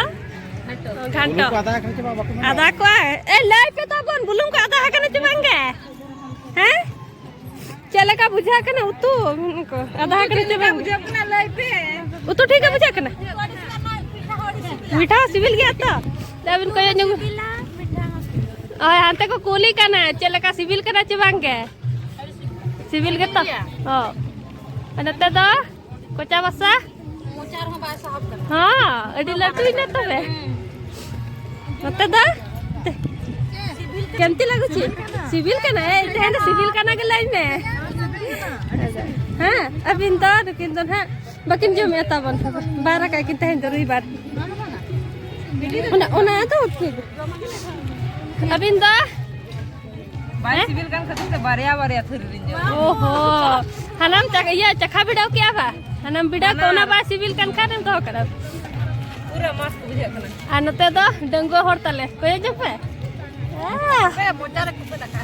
ᱜᱷᱟᱱᱴᱚ᱾ ᱵᱩᱞᱩᱝ ᱠᱚ ᱟᱫᱟ ᱟᱠᱟᱱᱟ ᱪᱮ ᱵᱟᱝ, ᱵᱟᱠᱚ ᱢᱮᱱᱟ? ᱟᱫᱟ ᱠᱚᱣᱟ᱾ ᱮ, ᱞᱟᱹᱭ ᱯᱮ ᱛᱟᱵᱚᱱ, ᱵᱩᱞᱩᱝ ᱠᱚ ᱟᱫᱟ ᱟᱠᱟᱱᱟ ᱪᱮ ᱵᱟᱝ ᱜᱮ? ᱦᱮᱸ? ᱪᱮᱫ ᱞᱮᱠᱟ ᱵᱩᱡᱷᱟᱹᱜ ᱠᱟᱱᱟ ᱩᱛᱩ? ᱟᱫᱟ ᱟᱠᱟᱱᱟ ᱪᱮ ᱵᱟᱝ? ᱵᱩᱡᱷᱟᱹᱜ ᱠᱟᱱᱟ, ᱞᱟᱹᱭ ᱯᱮ᱾ ᱩᱛᱩ ᱴᱷᱤᱠ ᱜᱮ ᱵᱩᱡᱷᱟᱹᱜ ᱠᱟᱱᱟ? ᱢᱤᱴᱷᱟ ᱦᱚᱸ ᱥᱤᱵᱤᱞ ᱜᱮᱭᱟ ᱛᱚ? ᱫᱮ ᱟᱹᱵᱤᱱ ᱠᱚᱭᱚᱜ ᱧᱚᱜ᱾ ᱦᱳᱭ, ᱦᱟᱱᱛᱮ ᱠᱚ ᱠᱩᱞᱤ ᱠᱟᱱᱟ, ᱪᱮᱫ ᱞᱮᱠᱟ ᱥᱤᱵᱤᱞ ᱠᱟᱱᱟ ᱪᱮ ᱵᱟᱝ ᱜᱮ? ᱥᱤᱵᱤᱞ ᱜᱮᱛᱚ? ᱦᱚᱸ᱾ ᱟᱨ ᱱᱚᱛᱮ ᱫᱚ ᱠᱚᱪᱟ ᱵᱟᱥᱟ? ᱢᱚᱪᱟ ᱨᱮᱦᱚᱸ ᱵᱟᱭ ᱥᱟᱦᱚᱵ ᱠᱟᱱᱟ᱾ ᱦᱚᱸ, ᱟᱹᱰᱤ ᱞᱟᱹᱴᱩᱭᱮᱱᱟ ᱛᱚᱵᱮ᱾ ᱦᱩᱸ᱾ ᱱᱚᱛᱮ ᱫᱚ? ᱥᱤᱵᱤᱞ ᱠᱟᱱᱟ᱾ ᱠᱮᱢᱛᱤ ᱞᱟᱹᱜᱩᱪᱤ? ᱥᱤᱵᱤᱞ ᱠᱟᱱᱟ᱾ ᱮᱭ, ᱛᱟᱦᱮᱱ ᱫᱚ ᱥᱤᱵᱤᱞ ᱠᱟᱱᱟ ᱜᱮ ᱞᱟᱹᱭ ᱢᱮ᱾ ᱦᱮᱸ, ᱟᱹᱵᱤᱱ ᱫᱚ, ᱱᱩᱠᱤᱱ ᱫᱚ ᱱᱟᱦᱟᱜ ᱵᱟᱹᱠᱤᱱ ᱡᱚᱢᱮᱫᱼᱟ ᱛᱟᱵᱚᱱ᱾ ᱵᱟᱨ ᱟᱠᱟᱫ ᱠᱤᱱ ᱛᱟᱦᱮᱸ ᱫᱚ ᱨᱚᱵᱤᱵᱟᱨ᱾ ᱚᱱᱟ, ᱚᱱᱟ ᱫᱚ ᱴᱷᱤᱠ᱾ ᱟᱹᱵᱤᱱ ᱫᱚ? ᱵᱟᱭ ᱦᱮᱸ? ᱥᱤᱵᱤᱞ ᱠᱟᱱ ᱠᱷᱟᱹᱛᱤᱨ ᱛᱮ ᱵᱟᱨᱭᱟ ᱵᱟᱨᱭᱟ ᱛᱷᱟᱹᱨᱤ ᱨᱤᱧ ᱡᱚᱢᱟ᱾ ᱳᱦᱳ, ᱦᱟᱱᱟᱢ ᱪᱟ-, ᱤᱭᱟᱹ, ᱪᱟᱠᱷᱟ ᱵᱤᱰᱟᱹᱣ ᱠᱮᱜᱼᱟ ᱵᱟ? ᱦᱟᱱᱟᱢ ᱵᱤᱰᱟᱹᱣ ᱠᱮᱜᱼᱟ, ᱚᱱᱟ ᱵᱟᱭ ᱥᱤᱵᱤᱞ ᱠᱟᱱ ᱠᱷᱟᱱ ᱮᱢ ᱫᱚᱦᱚ ᱠᱟᱜᱼᱟ᱾ ᱯᱩᱨᱟᱹ ᱢᱚᱥᱛ ᱵᱩᱡᱷᱟᱹᱜ ᱠᱟᱱᱟ᱾ ᱟᱨ ᱱᱚᱛᱮ ᱫᱚ ᱰᱟᱺᱜᱩᱣᱟᱹ ᱦᱚᱲ ᱛᱟᱞᱮ, ᱠᱚᱭᱚᱜ ᱧᱚᱜ ᱯᱮ᱾ ᱦᱮᱸ, ᱢᱚᱪᱟ ᱨᱮ ᱠᱩᱯᱟᱹ ᱫᱟᱠᱟ᱾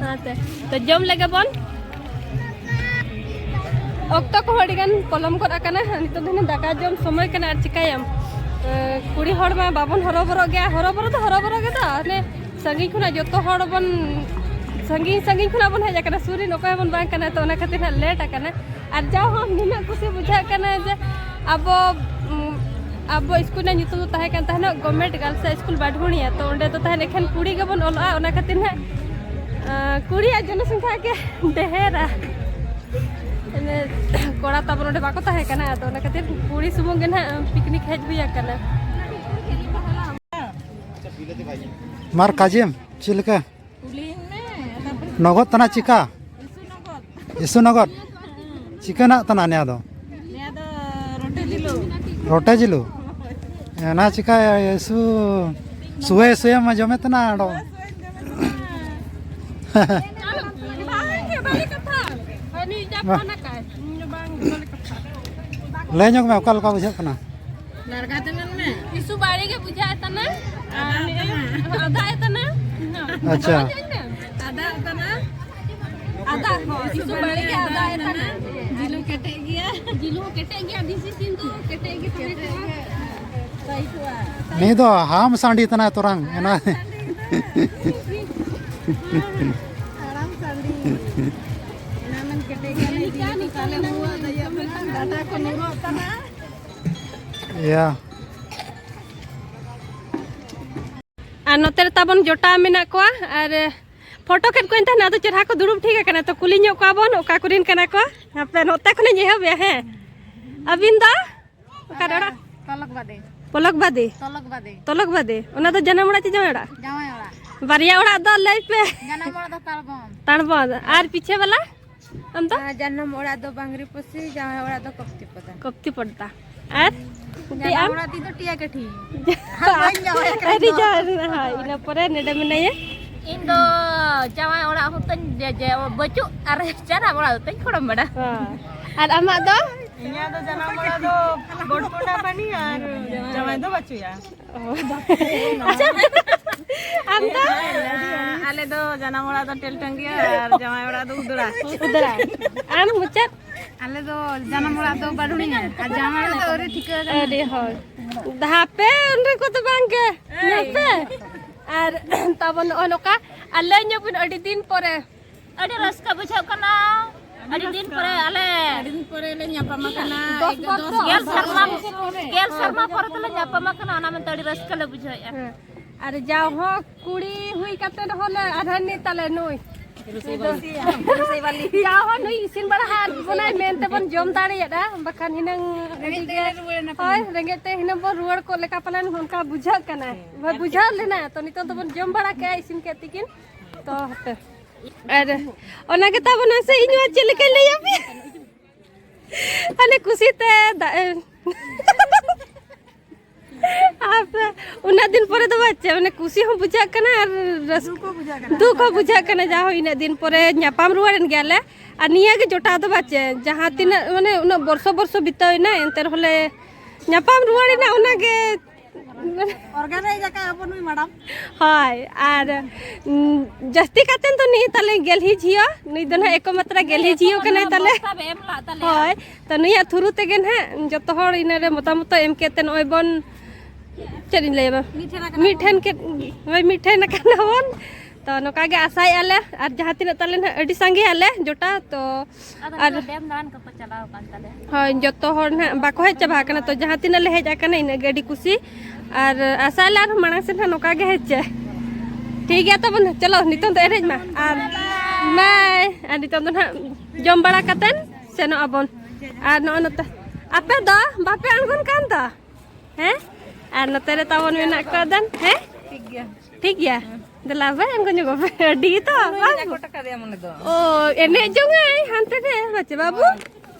ᱚᱱᱟᱛᱮ, ᱛᱚ ᱡᱚᱢ ᱞᱮᱜᱮ ᱵᱚᱱ᱾ ᱚᱠᱛᱚ ᱠᱚᱦᱚᱸ ᱟᱹᱰᱤ ᱜᱟᱱ ᱯᱚᱞᱚᱢ ᱜᱚᱫ ᱟᱠᱟᱱᱟ᱾ ᱱᱤᱛᱚᱜ ᱫᱚ ᱦᱟᱱᱮ ᱫᱟᱠᱟ ᱡᱚᱢ ᱥᱚᱢᱚᱭ ᱠᱟᱱᱟ, ᱟᱨ ᱪᱤᱠᱟᱹᱭᱟᱢ? ᱮ, ᱠᱩᱲᱤ ᱦᱚᱲ ᱢᱟ ᱵᱟᱵᱚᱱ ᱦᱚᱨᱚᱵᱚᱨᱚᱜ ᱜᱮᱭᱟ, ᱦᱚᱨᱚᱵᱚᱨᱚ ᱫᱚ ᱦᱚᱨᱚᱵᱚᱨᱚ ᱜᱮ ᱫᱚ᱾ ᱚᱱᱮ ᱥᱟᱺᱜᱤᱧ ᱠᱷᱚᱱᱟᱜ ᱡᱚᱛᱚ ᱦᱚᱲ ᱵᱚᱱ, ᱥᱟᱺᱜᱤᱧ ᱥᱟᱺᱜᱤᱧ ᱠᱷᱚᱱᱟᱜ ᱵᱚᱱ ᱦᱮᱡ ᱟᱠᱟᱱᱟ, ᱥᱩᱨ ᱨᱮᱱ ᱚᱠᱚᱭ ᱦᱚᱸ ᱵᱚᱱ ᱵᱟᱝ ᱠᱟᱱᱟ, ᱛᱚ ᱚᱱᱟ ᱠᱷᱟᱹᱛᱤᱨ ᱦᱟᱸᱜ ᱞᱮᱴ ᱟᱠᱟᱱᱟ᱾ ᱟᱨ ᱡᱟᱣ ᱦᱚᱸ ᱱᱩᱱᱟᱹᱜ ᱠᱩᱥᱤ ᱵᱩᱡᱷᱟᱹᱜ ᱠᱟᱱᱟ ᱡᱮ ᱟᱵᱚ, ᱩᱢ, ᱟᱵᱚ ᱥᱠᱩᱞ ᱨᱮᱱᱟᱜ ᱧᱩᱛᱩᱢ ᱫᱚ ᱛᱟᱦᱮᱸ ᱠᱟᱱ ᱛᱟᱦᱮᱱᱟ ᱜᱚᱵᱷᱚᱨᱱᱢᱮᱱᱴ ᱜᱟᱨᱞᱥ ᱦᱟᱭ ᱥᱠᱩᱞ ᱵᱟᱰᱷᱩᱲᱤᱭᱟ᱾ ᱛᱚ ᱚᱸᱰᱮ ᱫᱚ ᱛᱟᱦᱮᱱ ᱮᱠᱷᱮᱱ ᱠᱩᱲᱤ ᱜᱮᱵᱚᱱ ᱚᱞᱚᱜᱼᱟ, ᱚᱱᱟ ᱠᱷᱟᱹᱛᱤᱨ ᱱᱟᱦᱟᱜ, ᱟᱸ, ᱠᱩᱲᱤᱭᱟᱜ ᱡᱚᱱᱚᱥᱚᱝᱠᱷᱟ ᱜᱮ ᱰᱷᱮᱨᱟ᱾ ᱢᱟᱱᱮ ᱠᱚᱲᱟ ᱛᱟᱵᱚᱱ ᱚᱸᱰᱮ ᱵᱟᱠᱚ ᱛᱟᱦᱮᱸ ᱠᱟᱱᱟ, ᱟᱫᱚ ᱚᱱᱟ ᱠᱷᱟᱹᱛᱤᱨ ᱠᱩᱲᱤ ᱥᱩᱢᱩᱝ ᱜᱮ ᱱᱟᱦᱟᱜ ᱯᱤᱠᱱᱤᱠ ᱦᱮᱡ ᱦᱩᱭ ᱟᱠᱟᱱᱟ᱾ ᱢᱟᱨ ᱠᱟᱡᱮᱢ ᱪᱮᱫ ᱞᱮᱠᱟ? ᱠᱩᱞᱤᱧ ᱢᱮ, ᱛᱟᱨᱯᱚᱨᱮ ᱱᱚᱜᱚᱫ ᱛᱟᱱᱟ ᱪᱤᱠᱟ? ᱤᱥᱩ ᱱᱚᱜᱚᱫ᱾ ᱤᱥᱩ ᱱᱚᱜᱚᱫ? ᱪᱤᱠᱟᱹ ᱱᱟᱜ ᱛᱟᱱᱟ ᱱᱤᱭᱟ ᱫᱚ? ᱱᱤᱭᱟ ᱫᱚ ᱨᱚᱴᱮ ᱡᱤᱞᱩ᱾ ᱨᱚᱴᱮ ᱡᱤᱞᱩ? ᱚᱱᱟ ᱪᱤᱠᱟ ᱤᱥᱩ ᱥᱩᱭᱟᱹ ᱥᱩᱭᱟᱹ ᱢᱟ ᱡᱚᱢᱮ ᱛᱟᱱᱟ ᱟᱫᱚ᱾ ᱵᱟᱝ ᱜᱮ, ᱵᱟᱞᱮ ᱠᱟᱛᱷᱟ᱾ ᱦᱟᱹᱱᱤ ᱡᱟ ᱵᱟ᱾ ᱯᱷᱳᱱ ᱟᱠᱟᱫ, ᱤᱧ ᱫᱚ ᱵᱟᱝ, ᱵᱟᱞᱮ ᱠᱟᱛᱷᱟ᱾ ᱞᱟᱹᱭ ᱧᱚᱜ ᱢᱮ, ᱚᱠᱟ ᱞᱮᱠᱟ ᱵᱩᱡᱷᱟᱹᱜ ᱠᱟᱱᱟ? ᱞᱟᱲᱜᱟ ᱛᱮ ᱢᱮᱱ ᱢᱮ᱾ ᱤᱥᱩ ᱵᱟᱲᱮ ᱜᱮ ᱵᱩᱡᱷᱟᱹᱜ ᱠᱟᱱᱟ᱾ ᱟᱨ ᱟᱫᱟᱜ ᱠᱟᱱᱟ᱾ ᱟᱫᱟᱜ ᱠᱟᱱᱟ᱾ ᱟᱪᱪᱷᱟ᱾ ᱟᱫᱟᱜ ᱠᱟᱱᱟ᱾ ᱟᱫᱟᱜ ᱦᱚᱸ, ᱤᱥᱩ ᱵᱟᱲᱮ ᱜᱮ ᱟᱫᱟᱜ ᱠᱟᱱᱟ᱾ ᱡᱤᱞ ᱦᱚᱸ ᱠᱮᱴᱮᱡ ᱜᱮᱭᱟ᱾ ᱡᱤᱞ ᱦᱚᱸ ᱠᱮᱴᱮᱡ ᱜᱮᱭᱟ, ᱫᱮᱥᱤ ᱥᱤᱢ ᱫᱚ ᱠᱮᱴᱮᱡ ᱜᱮ ᱛᱟᱦᱮᱸ ᱠᱚᱜᱼᱟ᱾ ᱱᱤᱭᱟᱹ ᱫᱚ ᱦᱟᱲᱟᱢ ᱥᱟᱺᱰᱤ ᱛᱟᱱᱟᱭ ᱛᱚᱨᱟᱝ, ᱮᱱᱟ᱾ ᱦᱟᱲᱟᱢ ᱥᱟᱺᱰᱤ᱾ ᱮᱱᱟ ᱢᱮᱱ ᱠᱮᱴᱮᱡ ᱜᱮᱭᱟ, ᱱᱤᱡᱮ ᱠᱚ ᱛᱟᱞᱮ ᱦᱩᱣᱟᱹ ᱫᱟᱭᱟ ᱠᱟᱱᱟ, ᱰᱟᱴᱟ ᱠᱚ ᱱᱩᱨᱚᱜ ᱠᱟᱱᱟ᱾ ᱭᱟ᱾ ᱟᱨ ᱱᱚᱛᱮ ᱨᱮ ᱛᱟᱵᱚᱱ ᱡᱚᱴᱟᱣ ᱢᱮᱱᱟᱜ ᱠᱚᱣᱟ, ᱟᱨ ᱯᱷᱳᱴᱳ ᱠᱮᱫ ᱠᱚᱣᱟᱧ ᱛᱟᱦᱮᱱᱟ, ᱟᱫᱚ ᱪᱮᱦᱨᱟ ᱠᱚ ᱫᱩᱲᱩᱵ ᱴᱷᱤᱠ ᱟᱠᱟᱱᱟ᱾ ᱛᱚ ᱠᱩᱞᱤ ᱧᱚᱜ ᱠᱚᱣᱟ ᱵᱚᱱ, ᱚᱠᱟ ᱠᱚᱨᱮᱱ ᱠᱟᱱᱟ ᱠᱚ? ᱦᱟᱯᱮ ᱱᱚᱛᱮ ᱠᱷᱚᱱᱤᱧ ᱮᱦᱚᱵᱮᱜᱼᱟ, ᱦᱮᱸ᱾ ᱟᱹᱵᱤᱱ ᱫᱚ? ᱚᱠᱟ ᱚᱲᱟᱜ? ᱛᱚᱞᱚᱠ ᱵᱟᱫᱮ᱾ ᱯᱚᱞᱚᱠ ᱵᱟᱫᱮ? ᱛᱚᱞᱚᱠ ᱵᱟᱫᱮ᱾ ᱛᱚᱞᱚᱠ ᱵᱟᱫᱮ᱾ ᱚᱱᱟ ᱫᱚ ᱡᱟᱱᱟᱢ ᱚᱲᱟᱜ ᱪᱮ ᱡᱟᱶᱟᱭ ᱚᱲᱟᱜ? ᱡᱟᱶᱟᱭ ᱚᱲᱟᱜ᱾ ᱵᱟᱨᱭᱟ ᱚᱲᱟᱜ ᱫᱚ ᱞᱟᱹᱭ ᱯᱮ᱾ ᱡᱟᱱᱟᱢ ᱚᱲᱟᱜ ᱫᱚ ᱛᱟᱲᱵᱚᱱ᱾ ᱛᱟᱲᱵᱚᱱ᱾ ᱟᱨ ᱯᱤᱪᱷᱮ ᱵᱟᱞᱟ? ᱟᱢ ᱫᱚ? ᱟᱨ ᱡᱟᱱᱟᱢ ᱚᱲᱟᱜ ᱫᱚ ᱵᱟᱝᱨᱤᱯᱚᱥᱤ, ᱡᱟᱶᱟᱭ ᱚᱲᱟᱜ ᱫᱚ ᱠᱚᱯᱛᱤ ᱯᱚᱫᱟ᱾ ᱠᱚᱯᱛᱤ ᱯᱚᱫᱟ᱾ ᱟᱨ ᱡᱟᱱᱟᱢ ᱟᱢ? ᱚᱲᱟᱜ ᱛᱤᱧ ᱫᱚ ᱴᱤᱭᱟ ᱠᱟᱹᱴᱷᱤ᱾ ᱟᱹᱰᱤ ᱡᱟᱦᱟᱸ, ᱦᱳᱭ, ᱤᱱᱟᱹ ᱯᱚᱨᱮ ᱱᱮᱰᱮ ᱢᱮᱱᱟᱭᱟ᱾ ᱤᱧ ᱫᱚ ᱡᱟᱶᱟᱭ ᱚᱲᱟᱜ ᱦᱚᱸ ᱛᱟᱹᱧ ᱡᱮ, ᱡᱮ, ᱵᱟᱹᱪᱩᱜ ᱟᱨ ᱡᱟᱱᱟᱢ ᱚᱲᱟᱜ ᱦᱚᱸ ᱛᱟᱹᱧ ᱠᱚᱲᱟᱢ ᱵᱟᱲᱟ᱾ ᱦᱚᱸ᱾ ᱟᱨ ᱟᱢᱟᱜ ᱫᱚ? ᱤᱧᱟᱹᱜ ᱫᱚ ᱡᱟᱱᱟᱢ ᱚᱲᱟᱜ ᱫᱚ ᱵᱚᱰᱯᱚᱱᱟ ᱵᱟᱹᱱᱤ ᱟᱨ ᱡᱟᱶᱟᱭ ᱫᱚ ᱵᱟᱹᱪᱩᱭᱟ᱾ ᱚ᱾ ᱟᱪᱪᱷᱟ᱾ ᱟᱢ ᱫᱚ? ᱟᱞᱮ ᱫᱚ ᱡᱟᱱᱟᱢ ᱚᱲᱟᱜ ᱫᱚ ᱴᱮᱞᱴᱟᱝᱜᱤᱭᱟ ᱟᱨ ᱡᱟᱶᱟᱭ ᱚᱲᱟᱜ ᱫᱚ ᱩᱫᱽᱲᱟ᱾ ᱩᱫᱽᱲᱟ᱾ ᱟᱢ ᱢᱩᱪᱟᱹᱫ? ᱟᱞᱮ ᱫᱚ ᱡᱟᱱᱟᱢ ᱚᱲᱟᱜ ᱫᱚ ᱵᱟᱰᱩᱲᱤ ᱟᱨ ᱡᱟᱶᱟᱭ ᱚᱲᱟᱜ ᱫᱚ ᱟᱹᱣᱨᱤ ᱴᱷᱤᱠᱟᱹ ᱟᱠᱟᱱᱟ᱾ ᱟᱹᱰᱤ ᱦᱚᱲ᱾ ᱦᱟᱯᱮ ᱩᱱᱨᱮ ᱠᱚᱫᱚ ᱵᱟᱝ ᱜᱮ᱾ ᱦᱟᱯᱮ᱾ ᱟᱨ ᱛᱟᱵᱚᱱ ᱱᱚᱜᱼᱚ ᱱᱚᱝᱠᱟ᱾ ᱟᱨ ᱞᱟᱹᱭ ᱧᱚᱜ ᱵᱤᱱ ᱟᱹᱰᱤ ᱫᱤᱱ ᱯᱚᱨᱮ᱾ ᱟᱹᱰᱤ ᱨᱟᱹᱥᱠᱟᱹ ᱵᱩᱡᱷᱟᱹᱜ ᱠᱟᱱᱟ᱾ ᱟᱹᱰᱤ ᱫᱤᱱ ᱯᱚᱨᱮ ᱟᱞᱮ ᱟᱹᱰᱤ ᱫᱤᱱ ᱯᱚᱨᱮ ᱞᱮ ᱧᱟᱯᱟᱢ ᱟᱠᱟᱱᱟ᱾ ᱫᱚᱥ ᱵᱚᱪᱷᱚᱨ᱾ ᱜᱮᱞ ᱥᱮᱨᱢᱟ, ᱜᱮᱞ ᱥᱮᱨᱢᱟ ᱯᱚᱨᱮ ᱛᱮᱞᱮ ᱧᱟᱯᱟᱢ ᱟᱠᱟᱱᱟ, ᱚᱱᱟ ᱢᱮᱱᱛᱮ ᱟᱹᱰᱤ ᱨᱟᱹᱥᱠᱟᱹ ᱞᱮ ᱵᱩᱡᱷᱟᱹᱣᱮᱫᱼᱟ᱾ ᱦᱮᱸ᱾ ᱟᱨ ᱡᱟᱣ ᱦᱚᱸ ᱠᱩᱲᱤ ᱦᱩᱭ ᱠᱟᱛᱮ ᱨᱮᱦᱚᱸ ᱞᱮ ᱟᱨ ᱦᱟᱹᱱᱤ ᱛᱟᱞᱮ ᱱᱩᱭ᱾ ᱡᱟᱣ ᱦᱚᱸ ᱱᱩᱭ ᱤᱥᱤᱱ ᱵᱟᱲᱟ ᱟᱫ ᱵᱚᱱᱟᱭ ᱢᱮᱱᱛᱮ ᱵᱚᱱ ᱡᱚᱢ ᱫᱟᱲᱮᱭᱟᱫᱟ, ᱵᱟᱠᱷᱟᱱ ᱦᱤᱱᱟᱹᱝ ᱟᱹᱰᱤ ᱜᱮ, ᱦᱳᱭ, ᱨᱮᱸᱜᱮᱡ ᱛᱮ ᱦᱤᱱᱟᱹᱝ ᱵᱚᱱ ᱨᱩᱣᱟᱹᱲ ᱠᱚᱜ ᱞᱮᱠᱟ ᱯᱟᱞᱮᱱ ᱚᱱᱠᱟ ᱵᱩᱡᱷᱟᱹᱜ ᱠᱟᱱᱟ᱾ ᱦᱳᱭ, ᱵᱩᱡᱷᱟᱹᱣ ᱞᱮᱱᱟ᱾ ᱛᱚ ᱱᱤᱛᱚᱝ ᱫᱚᱵᱚᱱ ᱡᱚᱢ ᱵᱟᱲᱟ ᱠᱮᱜᱼᱟ ᱤᱥᱤᱱ ᱠᱮᱫ ᱛᱤᱠᱤᱱ᱾ ᱛᱚ ᱦᱟᱯᱮ᱾ ᱟᱨ ᱚᱱᱟ ᱜᱮ ᱛᱟᱵᱚᱱᱟ ᱥᱮ ᱤᱧ ᱢᱟ ᱪᱮᱫ ᱞᱮᱠᱟᱧ ᱞᱟᱹᱭ ᱟᱯᱮᱭᱟ? ᱦᱟᱱᱮ ᱠᱩᱥᱤ ᱛᱮ ᱫᱟᱜ ᱮ ᱟᱯᱮ ᱩᱱᱟᱹᱜ ᱫᱤᱱ ᱯᱚᱨᱮ ᱫᱚ ᱵᱟᱪᱮ, ᱢᱟᱱᱮ ᱠᱩᱥᱤ ᱦᱚᱸ ᱵᱩᱡᱷᱟᱹᱜ ᱠᱟᱱᱟ ᱟᱨ ᱨᱟᱹᱥᱠᱟᱹ, ᱫᱩᱠ ᱦᱚᱸ ᱵᱩᱡᱷᱟᱹᱜ ᱠᱟᱱᱟ᱾ ᱫᱩᱠ ᱦᱚᱸ ᱵᱩᱡᱷᱟᱹᱜ ᱠᱟᱱᱟ, ᱡᱟ ᱦᱚᱸ ᱤᱱᱟᱹᱜ ᱫᱤᱱ ᱯᱚᱨᱮ ᱧᱟᱯᱟᱢ ᱨᱩᱣᱟᱹᱲ ᱮᱱ ᱜᱮᱭᱟᱞᱮ᱾ ᱟᱨ ᱱᱤᱭᱟᱹ ᱜᱮ ᱡᱚᱴᱟᱣ ᱫᱚ ᱵᱟᱪᱮ, ᱡᱟᱦᱟᱸ ᱛᱤᱱᱟᱹᱜ ᱢᱟᱱᱮ ᱩᱱᱟᱹᱜ ᱵᱚᱨᱥᱚ ᱵᱚᱨᱥᱚ ᱵᱤᱛᱟᱹᱣ ᱮᱱᱟ, ᱮᱱᱛᱮ ᱨᱮᱦᱚᱸ ᱞᱮ ᱧᱟᱯᱟᱢ ᱨᱩᱣᱟᱹᱲ ᱮᱱᱟ, ᱚᱱᱟ ᱜᱮ᱾ Organize ᱟᱠᱟᱫ ᱟᱵᱚ ᱱᱩᱭ madam᱾ ᱦᱳᱭ, ᱟᱨ, ᱩᱸ, ᱡᱟᱹᱥᱛᱤ ᱠᱟᱛᱮ ᱫᱚ ᱱᱩᱭ ᱛᱟᱞᱮ ᱜᱮᱞᱦᱤ ᱡᱷᱤᱭᱚ, ᱱᱩᱭ ᱫᱚ ᱱᱟᱦᱟᱜ ᱮᱠᱚᱢᱟᱛᱨᱟ ᱜᱮᱞᱦᱤ ᱡᱷᱤᱭᱚ ᱠᱟᱱᱟᱭ ᱛᱟᱞᱮ᱾ ᱵᱚᱥᱛᱟ ᱵᱮ ᱮᱢ ᱞᱟᱜ ᱛᱟᱞᱮᱭᱟ᱾ ᱦᱳᱭ, ᱛᱚ ᱱᱩᱭᱟᱜ through ᱛᱮᱜᱮ ᱱᱟᱦᱟᱜ ᱡᱚᱛᱚ ᱦᱚᱲ ᱤᱱᱟᱹ ᱨᱮ ᱢᱚᱛᱟᱢᱚᱛᱚ ᱮᱢ ᱠᱮᱫ ᱛᱮ ᱱᱚᱜᱼᱚᱭ ᱵᱚᱱ, ᱪᱮᱫ ᱤᱧ ᱞᱟᱹᱭᱟ, ᱢᱤᱫ ᱴᱷᱮᱱ ᱟᱠᱟᱱᱟ ᱢᱤᱫ ᱴᱷᱮᱱ ᱵᱚᱱ᱾ ᱠᱮᱫ, ᱦᱳᱭ, ᱢᱤᱫ ᱴᱷᱮᱱ ᱟᱠᱟᱱᱟ ᱵᱚᱱ᱾ ᱛᱚ ᱱᱚᱝᱠᱟ ᱜᱮ ᱟᱥᱟᱭᱮᱫᱼᱟ ᱞᱮ, ᱟᱨ ᱡᱟᱦᱟᱸ ᱛᱤᱱᱟᱹᱜ ᱛᱟᱞᱮ ᱱᱟᱦᱟᱜ ᱟᱹᱰᱤ ᱥᱟᱸᱜᱮᱭᱟᱞᱮ ᱡᱚᱴᱟᱣ, ᱛᱚ ᱟᱫᱚ ᱟᱨ ᱱᱤᱛᱚᱜ ᱰᱮᱢ ᱫᱟᱬᱟᱱ ᱠᱚᱠᱚ ᱪᱟᱞᱟᱣ ᱟᱠᱟᱱ ᱛᱟᱞᱮᱭᱟ᱾ ᱦᱳᱭ, ᱡᱚᱛᱚ ᱦᱚᱲ ᱱᱟᱦᱟᱜ ᱵᱟᱠᱚ ᱦᱮᱡ ᱪᱟᱵᱟ ᱟᱠᱟᱱᱟ, ᱛᱚ ᱡᱟᱦᱟᱸ ᱛᱤᱱᱟᱹᱜ ᱞᱮ ᱦᱮᱡ ᱟᱠᱟᱱᱟ ᱤᱱᱟᱹᱜ ᱜᱮ ᱟᱹᱰᱤ ᱠᱩᱥᱤ᱾ ᱟᱨ ᱟᱥᱟᱭᱟᱞᱮ ᱟᱨᱦᱚᱸ ᱢᱟᱲᱟᱝ ᱥᱮᱫ ᱱᱟᱦᱟᱜ ᱱᱚᱝᱠᱟ ᱜᱮ, ᱦᱮᱸ ᱪᱮ? ᱴᱷᱤᱠ ᱜᱮᱭᱟ, ᱛᱚᱵᱮ ᱪᱚᱞᱚ ᱱᱤᱛᱚᱝ ᱫᱚ ᱮᱱᱮᱡ ᱢᱟ᱾ ᱟᱨ ᱵᱟᱭ᱾ ᱟᱨ ᱱᱤᱛᱚᱝ ᱫᱚ ᱱᱟᱦᱟᱜ ᱡᱚᱢ ᱵᱟᱲᱟ ᱠᱟᱛᱮᱱ ᱥᱮᱱᱚᱜ ᱟᱵᱚᱱ᱾ ᱟᱨ ᱱᱚᱜᱼᱚ ᱱᱚᱛᱮ ᱟᱯᱮ ᱫᱚ ᱵᱟᱯᱮ ᱟᱬᱜᱚᱱ ᱠᱟᱱ ᱫᱚ? ᱦᱮᱸ? ᱟᱨ ᱱᱚᱛᱮ ᱨᱮ ᱛᱟᱵᱚᱱ ᱢᱮᱱᱟᱜ ᱠᱚᱣᱟ ᱫᱮᱱ, ᱦᱮᱸ? ᱴᱷᱤᱠ ᱜᱮᱭᱟ᱾ ᱴᱷᱤᱠ ᱜᱮᱭᱟ? ᱫᱮᱞᱟ ᱵᱷᱟᱭ, ᱟᱬᱜᱚ ᱧᱚᱜᱚᱜ ᱯᱮ᱾ ᱟᱹᱰᱤ ᱛᱚ, ᱱᱩᱭ ᱵᱟᱹᱵᱩ᱾ ᱠᱚᱴᱟ ᱠᱟᱫᱮᱭᱟ ᱢᱚᱱᱮ ᱫᱚ᱾ ᱚ, ᱮᱱᱮᱡ ᱡᱚᱝ ᱟᱭ ᱦᱟᱱᱛᱮ ᱨᱮ, ᱵᱟᱪᱮ ᱵᱟᱹᱵᱩ?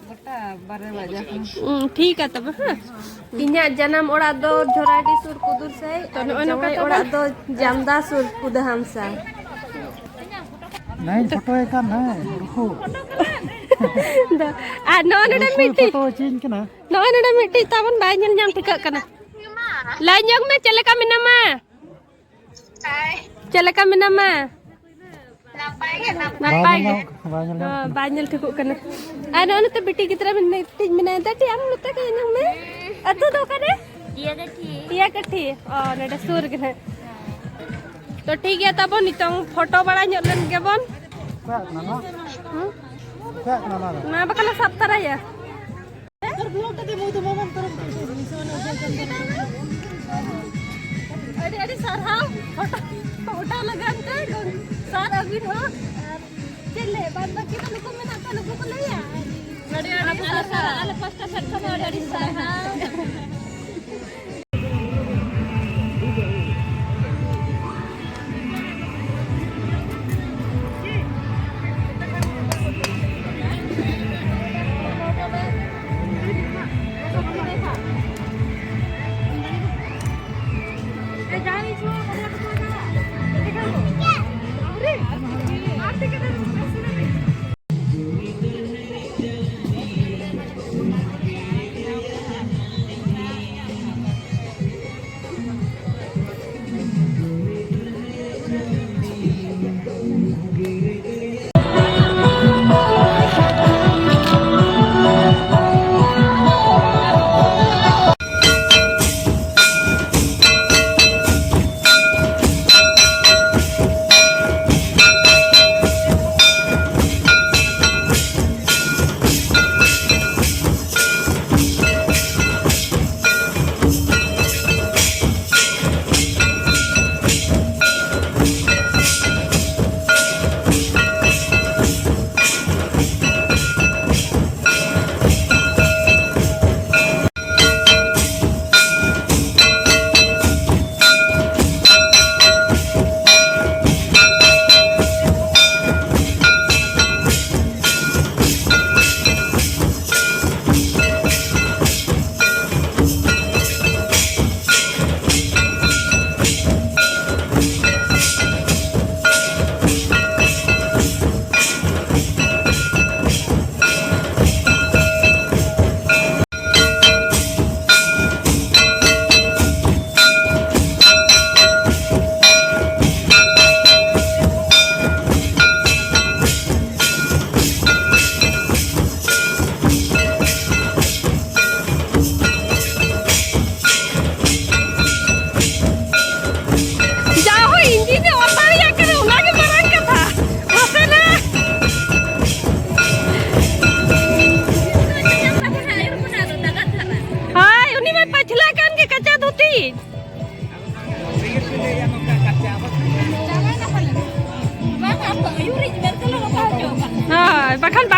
ᱜᱚᱴᱟ ᱵᱟᱨᱦᱮ ᱵᱟᱡᱟᱣ ᱠᱟᱱᱟ᱾ ᱩᱸ, ᱴᱷᱤᱠ ᱜᱮᱭᱟ ᱛᱚᱵᱮ, ᱦᱮᱸ᱾ ᱤᱧᱟᱹᱜ ᱡᱟᱱᱟᱢ ᱚᱲᱟᱜ ᱫᱚ ᱡᱷᱚᱨᱟᱰᱤ ᱥᱩᱨ ᱠᱩᱫᱩᱨ ᱥᱟᱹᱭ, ᱛᱚ ᱟᱨ ᱱᱚᱜᱼᱚᱭ ᱱᱚᱝᱠᱟ ᱡᱟᱶᱟᱭ ᱛᱟᱵᱚᱱ᱾ ᱚᱲᱟᱜ ᱫᱚ ᱡᱟᱢᱫᱟ ᱥᱩᱨ ᱠᱩᱫᱟᱹᱦᱟᱢᱥᱟ᱾ ᱱᱟᱭ ᱯᱷᱳᱴᱳᱭ ᱠᱟᱱ ᱱᱟᱭ, ᱨᱩᱠᱩ᱾ ᱫᱚ, ᱟᱨ ᱱᱚᱜᱼᱚᱭ ᱱᱚᱰᱮ ᱨᱩᱠᱩ ᱢᱤᱫᱴᱤᱡ᱾ ᱯᱷᱳᱴᱳ ᱦᱚᱪᱚᱧ ᱠᱟᱱᱟ᱾ ᱱᱚᱜᱼᱚᱭ ᱱᱚᱰᱮ ᱢᱤᱫᱴᱤᱡ ᱛᱟᱵᱚᱱ ᱵᱟᱭ ᱧᱮᱞ ᱧᱟᱢ ᱴᱷᱤᱠᱟᱹᱜ ᱠᱟᱱᱟ᱾ ᱞᱟᱹᱭ ᱧᱚᱜ ᱢᱮ, ᱪᱮᱫ ᱞᱮᱠᱟ ᱢᱮᱱᱟᱢᱟ? ᱪᱮᱫ ᱞᱮᱠᱟ ᱢᱮᱱᱟᱢᱟ? ᱱᱟᱯᱟᱭ ᱜᱮ, ᱱᱟᱯᱟᱭ᱾ ᱱᱟᱯᱟᱭ ᱜᱮ᱾ ᱵᱟᱭ ᱧᱮᱞ ᱧᱟᱢᱚᱜ ᱦᱚᱸ, ᱠᱟᱱᱟ᱾ ᱵᱟᱭ ᱧᱮᱞ ᱴᱷᱤᱠᱚᱜ ᱠᱟᱱᱟ᱾ ᱟᱨ ᱱᱚᱜᱼᱚᱭ ᱱᱚᱛᱮ ᱵᱤᱴᱤ ᱜᱤᱫᱽᱨᱟᱹ ᱢᱤᱫᱴᱤᱡ ᱢᱮᱱᱟᱭᱟ᱾ ᱫᱟᱹᱴᱤ, ᱟᱢ ᱱᱚᱛᱮ ᱠᱷᱚᱱ ᱧᱮᱞ ᱢᱮ᱾ ᱟᱹᱛᱩ ᱫᱚ ᱚᱠᱟᱨᱮ? ᱤᱭᱟᱹ ᱠᱟᱹᱴᱷᱤ᱾ ᱤᱭᱟᱹ ᱠᱟᱹᱴᱷᱤ᱾ ᱚ, ᱱᱚᱰᱮ ᱥᱩᱨ ᱜᱮ ᱱᱟᱦᱟᱜ᱾ ᱛᱚ ᱴᱷᱤᱠ ᱜᱮᱭᱟ, ᱛᱟᱵᱚᱱ ᱱᱤᱛᱚᱝ ᱯᱷᱳᱴᱳ ᱵᱟᱲᱟ ᱧᱚᱜ ᱞᱮᱱ ᱜᱮᱵᱚᱱ᱾ ᱚᱠᱚᱭᱟᱜ ᱠᱟᱱᱟ ᱱᱚᱣᱟ? ᱦᱩᱸ? ᱱᱚᱣᱟ ᱵᱟᱠᱷᱟᱱ ᱞᱮ ᱥᱟᱵ ᱛᱟᱨᱟᱭᱟ᱾ ᱟᱹᱰᱤ ᱟᱹᱰᱤ ᱥᱟᱨᱦᱟᱣ᱾ ᱯᱷᱳᱴᱳ, ᱯᱷᱳᱴᱳ ᱞᱟᱹᱜᱤᱫ ᱛᱮ ᱥᱟᱨ ᱟᱹᱵᱤᱱ ᱦᱚᱸ᱾ ᱟᱨ ᱪᱮᱫ ᱞᱮ ᱵᱟᱫ ᱵᱟᱹᱠᱤ ᱫᱚ ᱱᱩᱠᱩ ᱢᱮᱱᱟᱜ ᱠᱚᱣᱟ, ᱱᱩᱠᱩ ᱠᱚ ᱞᱟᱹᱭᱟ᱾ ᱟᱹᱰᱤ ᱟᱹᱰᱤ ᱟᱞᱮ ᱥᱟᱨᱦᱟᱣ᱾ ᱟᱞᱮ ᱯᱟᱥᱴᱟ ᱥᱮᱫ ᱠᱷᱚᱱ ᱦᱚᱸ ᱟᱹᱰᱤ ᱟᱹᱰᱤ ᱥᱟᱨᱦᱟᱣ᱾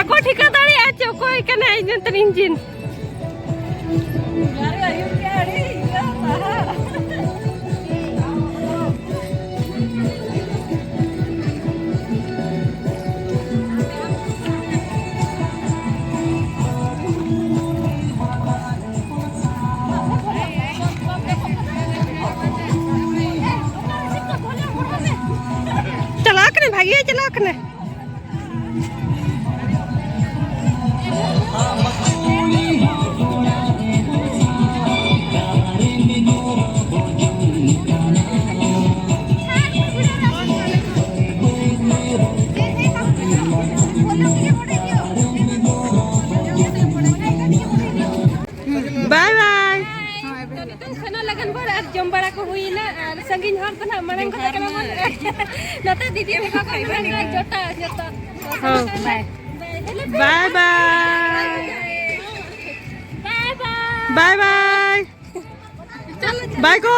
ᱠᱚ ᱴᱷᱤᱠᱟᱹ ᱫᱟᱲᱮᱭᱟᱜᱼᱟ ᱪᱮ ᱚᱠᱚᱭ ᱠᱟᱱᱟᱭ ᱤᱧ ᱛᱮ ᱤᱧᱡᱤᱱ? ᱪᱟᱞᱟᱣ ᱠᱟᱱᱟᱭ, ᱵᱷᱟᱜᱮ ᱪᱟᱞᱟᱣ ᱠᱟᱱᱟᱭ᱾ ᱵᱟᱭ ᱵᱟᱭ᱾ ᱱᱤᱛᱚᱝ ᱥᱮᱱᱚᱜ ᱞᱟᱹᱜᱤᱫ ᱵᱚᱱ ᱟᱨ ᱡᱚᱢ ᱵᱟᱲᱟ ᱠᱚ ᱦᱩᱭᱱᱟ ᱟᱨ ᱥᱟᱺᱜᱤᱧ ᱦᱚᱲ ᱫᱚ ᱱᱟᱜ ᱢᱟᱲᱟᱝ ᱠᱚ ᱛᱟᱠᱚ ᱵᱚᱱ ᱱᱚᱛᱮ ᱫᱤᱫᱤ ᱛᱟᱠᱚ ᱠᱚ ᱢᱮᱱᱟᱜ ᱠᱚᱣᱟ ᱡᱚᱴᱟ ᱡᱚᱛᱚ᱾ ᱦᱚᱸ᱾ ᱵᱟᱭ᱾ ᱵᱟᱭ ᱵᱟᱭ᱾ ᱵᱟᱭ ᱵᱟᱭ᱾ ᱵᱟᱭ ᱵᱟᱭ᱾ ᱵᱟᱭ ᱜᱳ᱾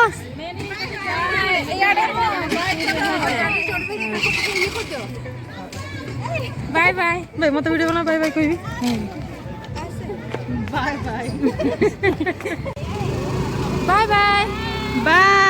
ᱵᱟᱭ ᱵᱟᱭ᱾ ᱵᱟᱭ, ᱢᱚᱛᱚ video ᱵᱟᱱᱟ, ᱵᱟᱭ ᱵᱟᱭ ᱠᱚ ᱦᱩᱭᱩᱜ᱾ ᱵᱟᱭ ᱵᱟᱭ᱾ ᱵᱟᱭ ᱵᱟᱭ᱾ ᱵᱟᱭ᱾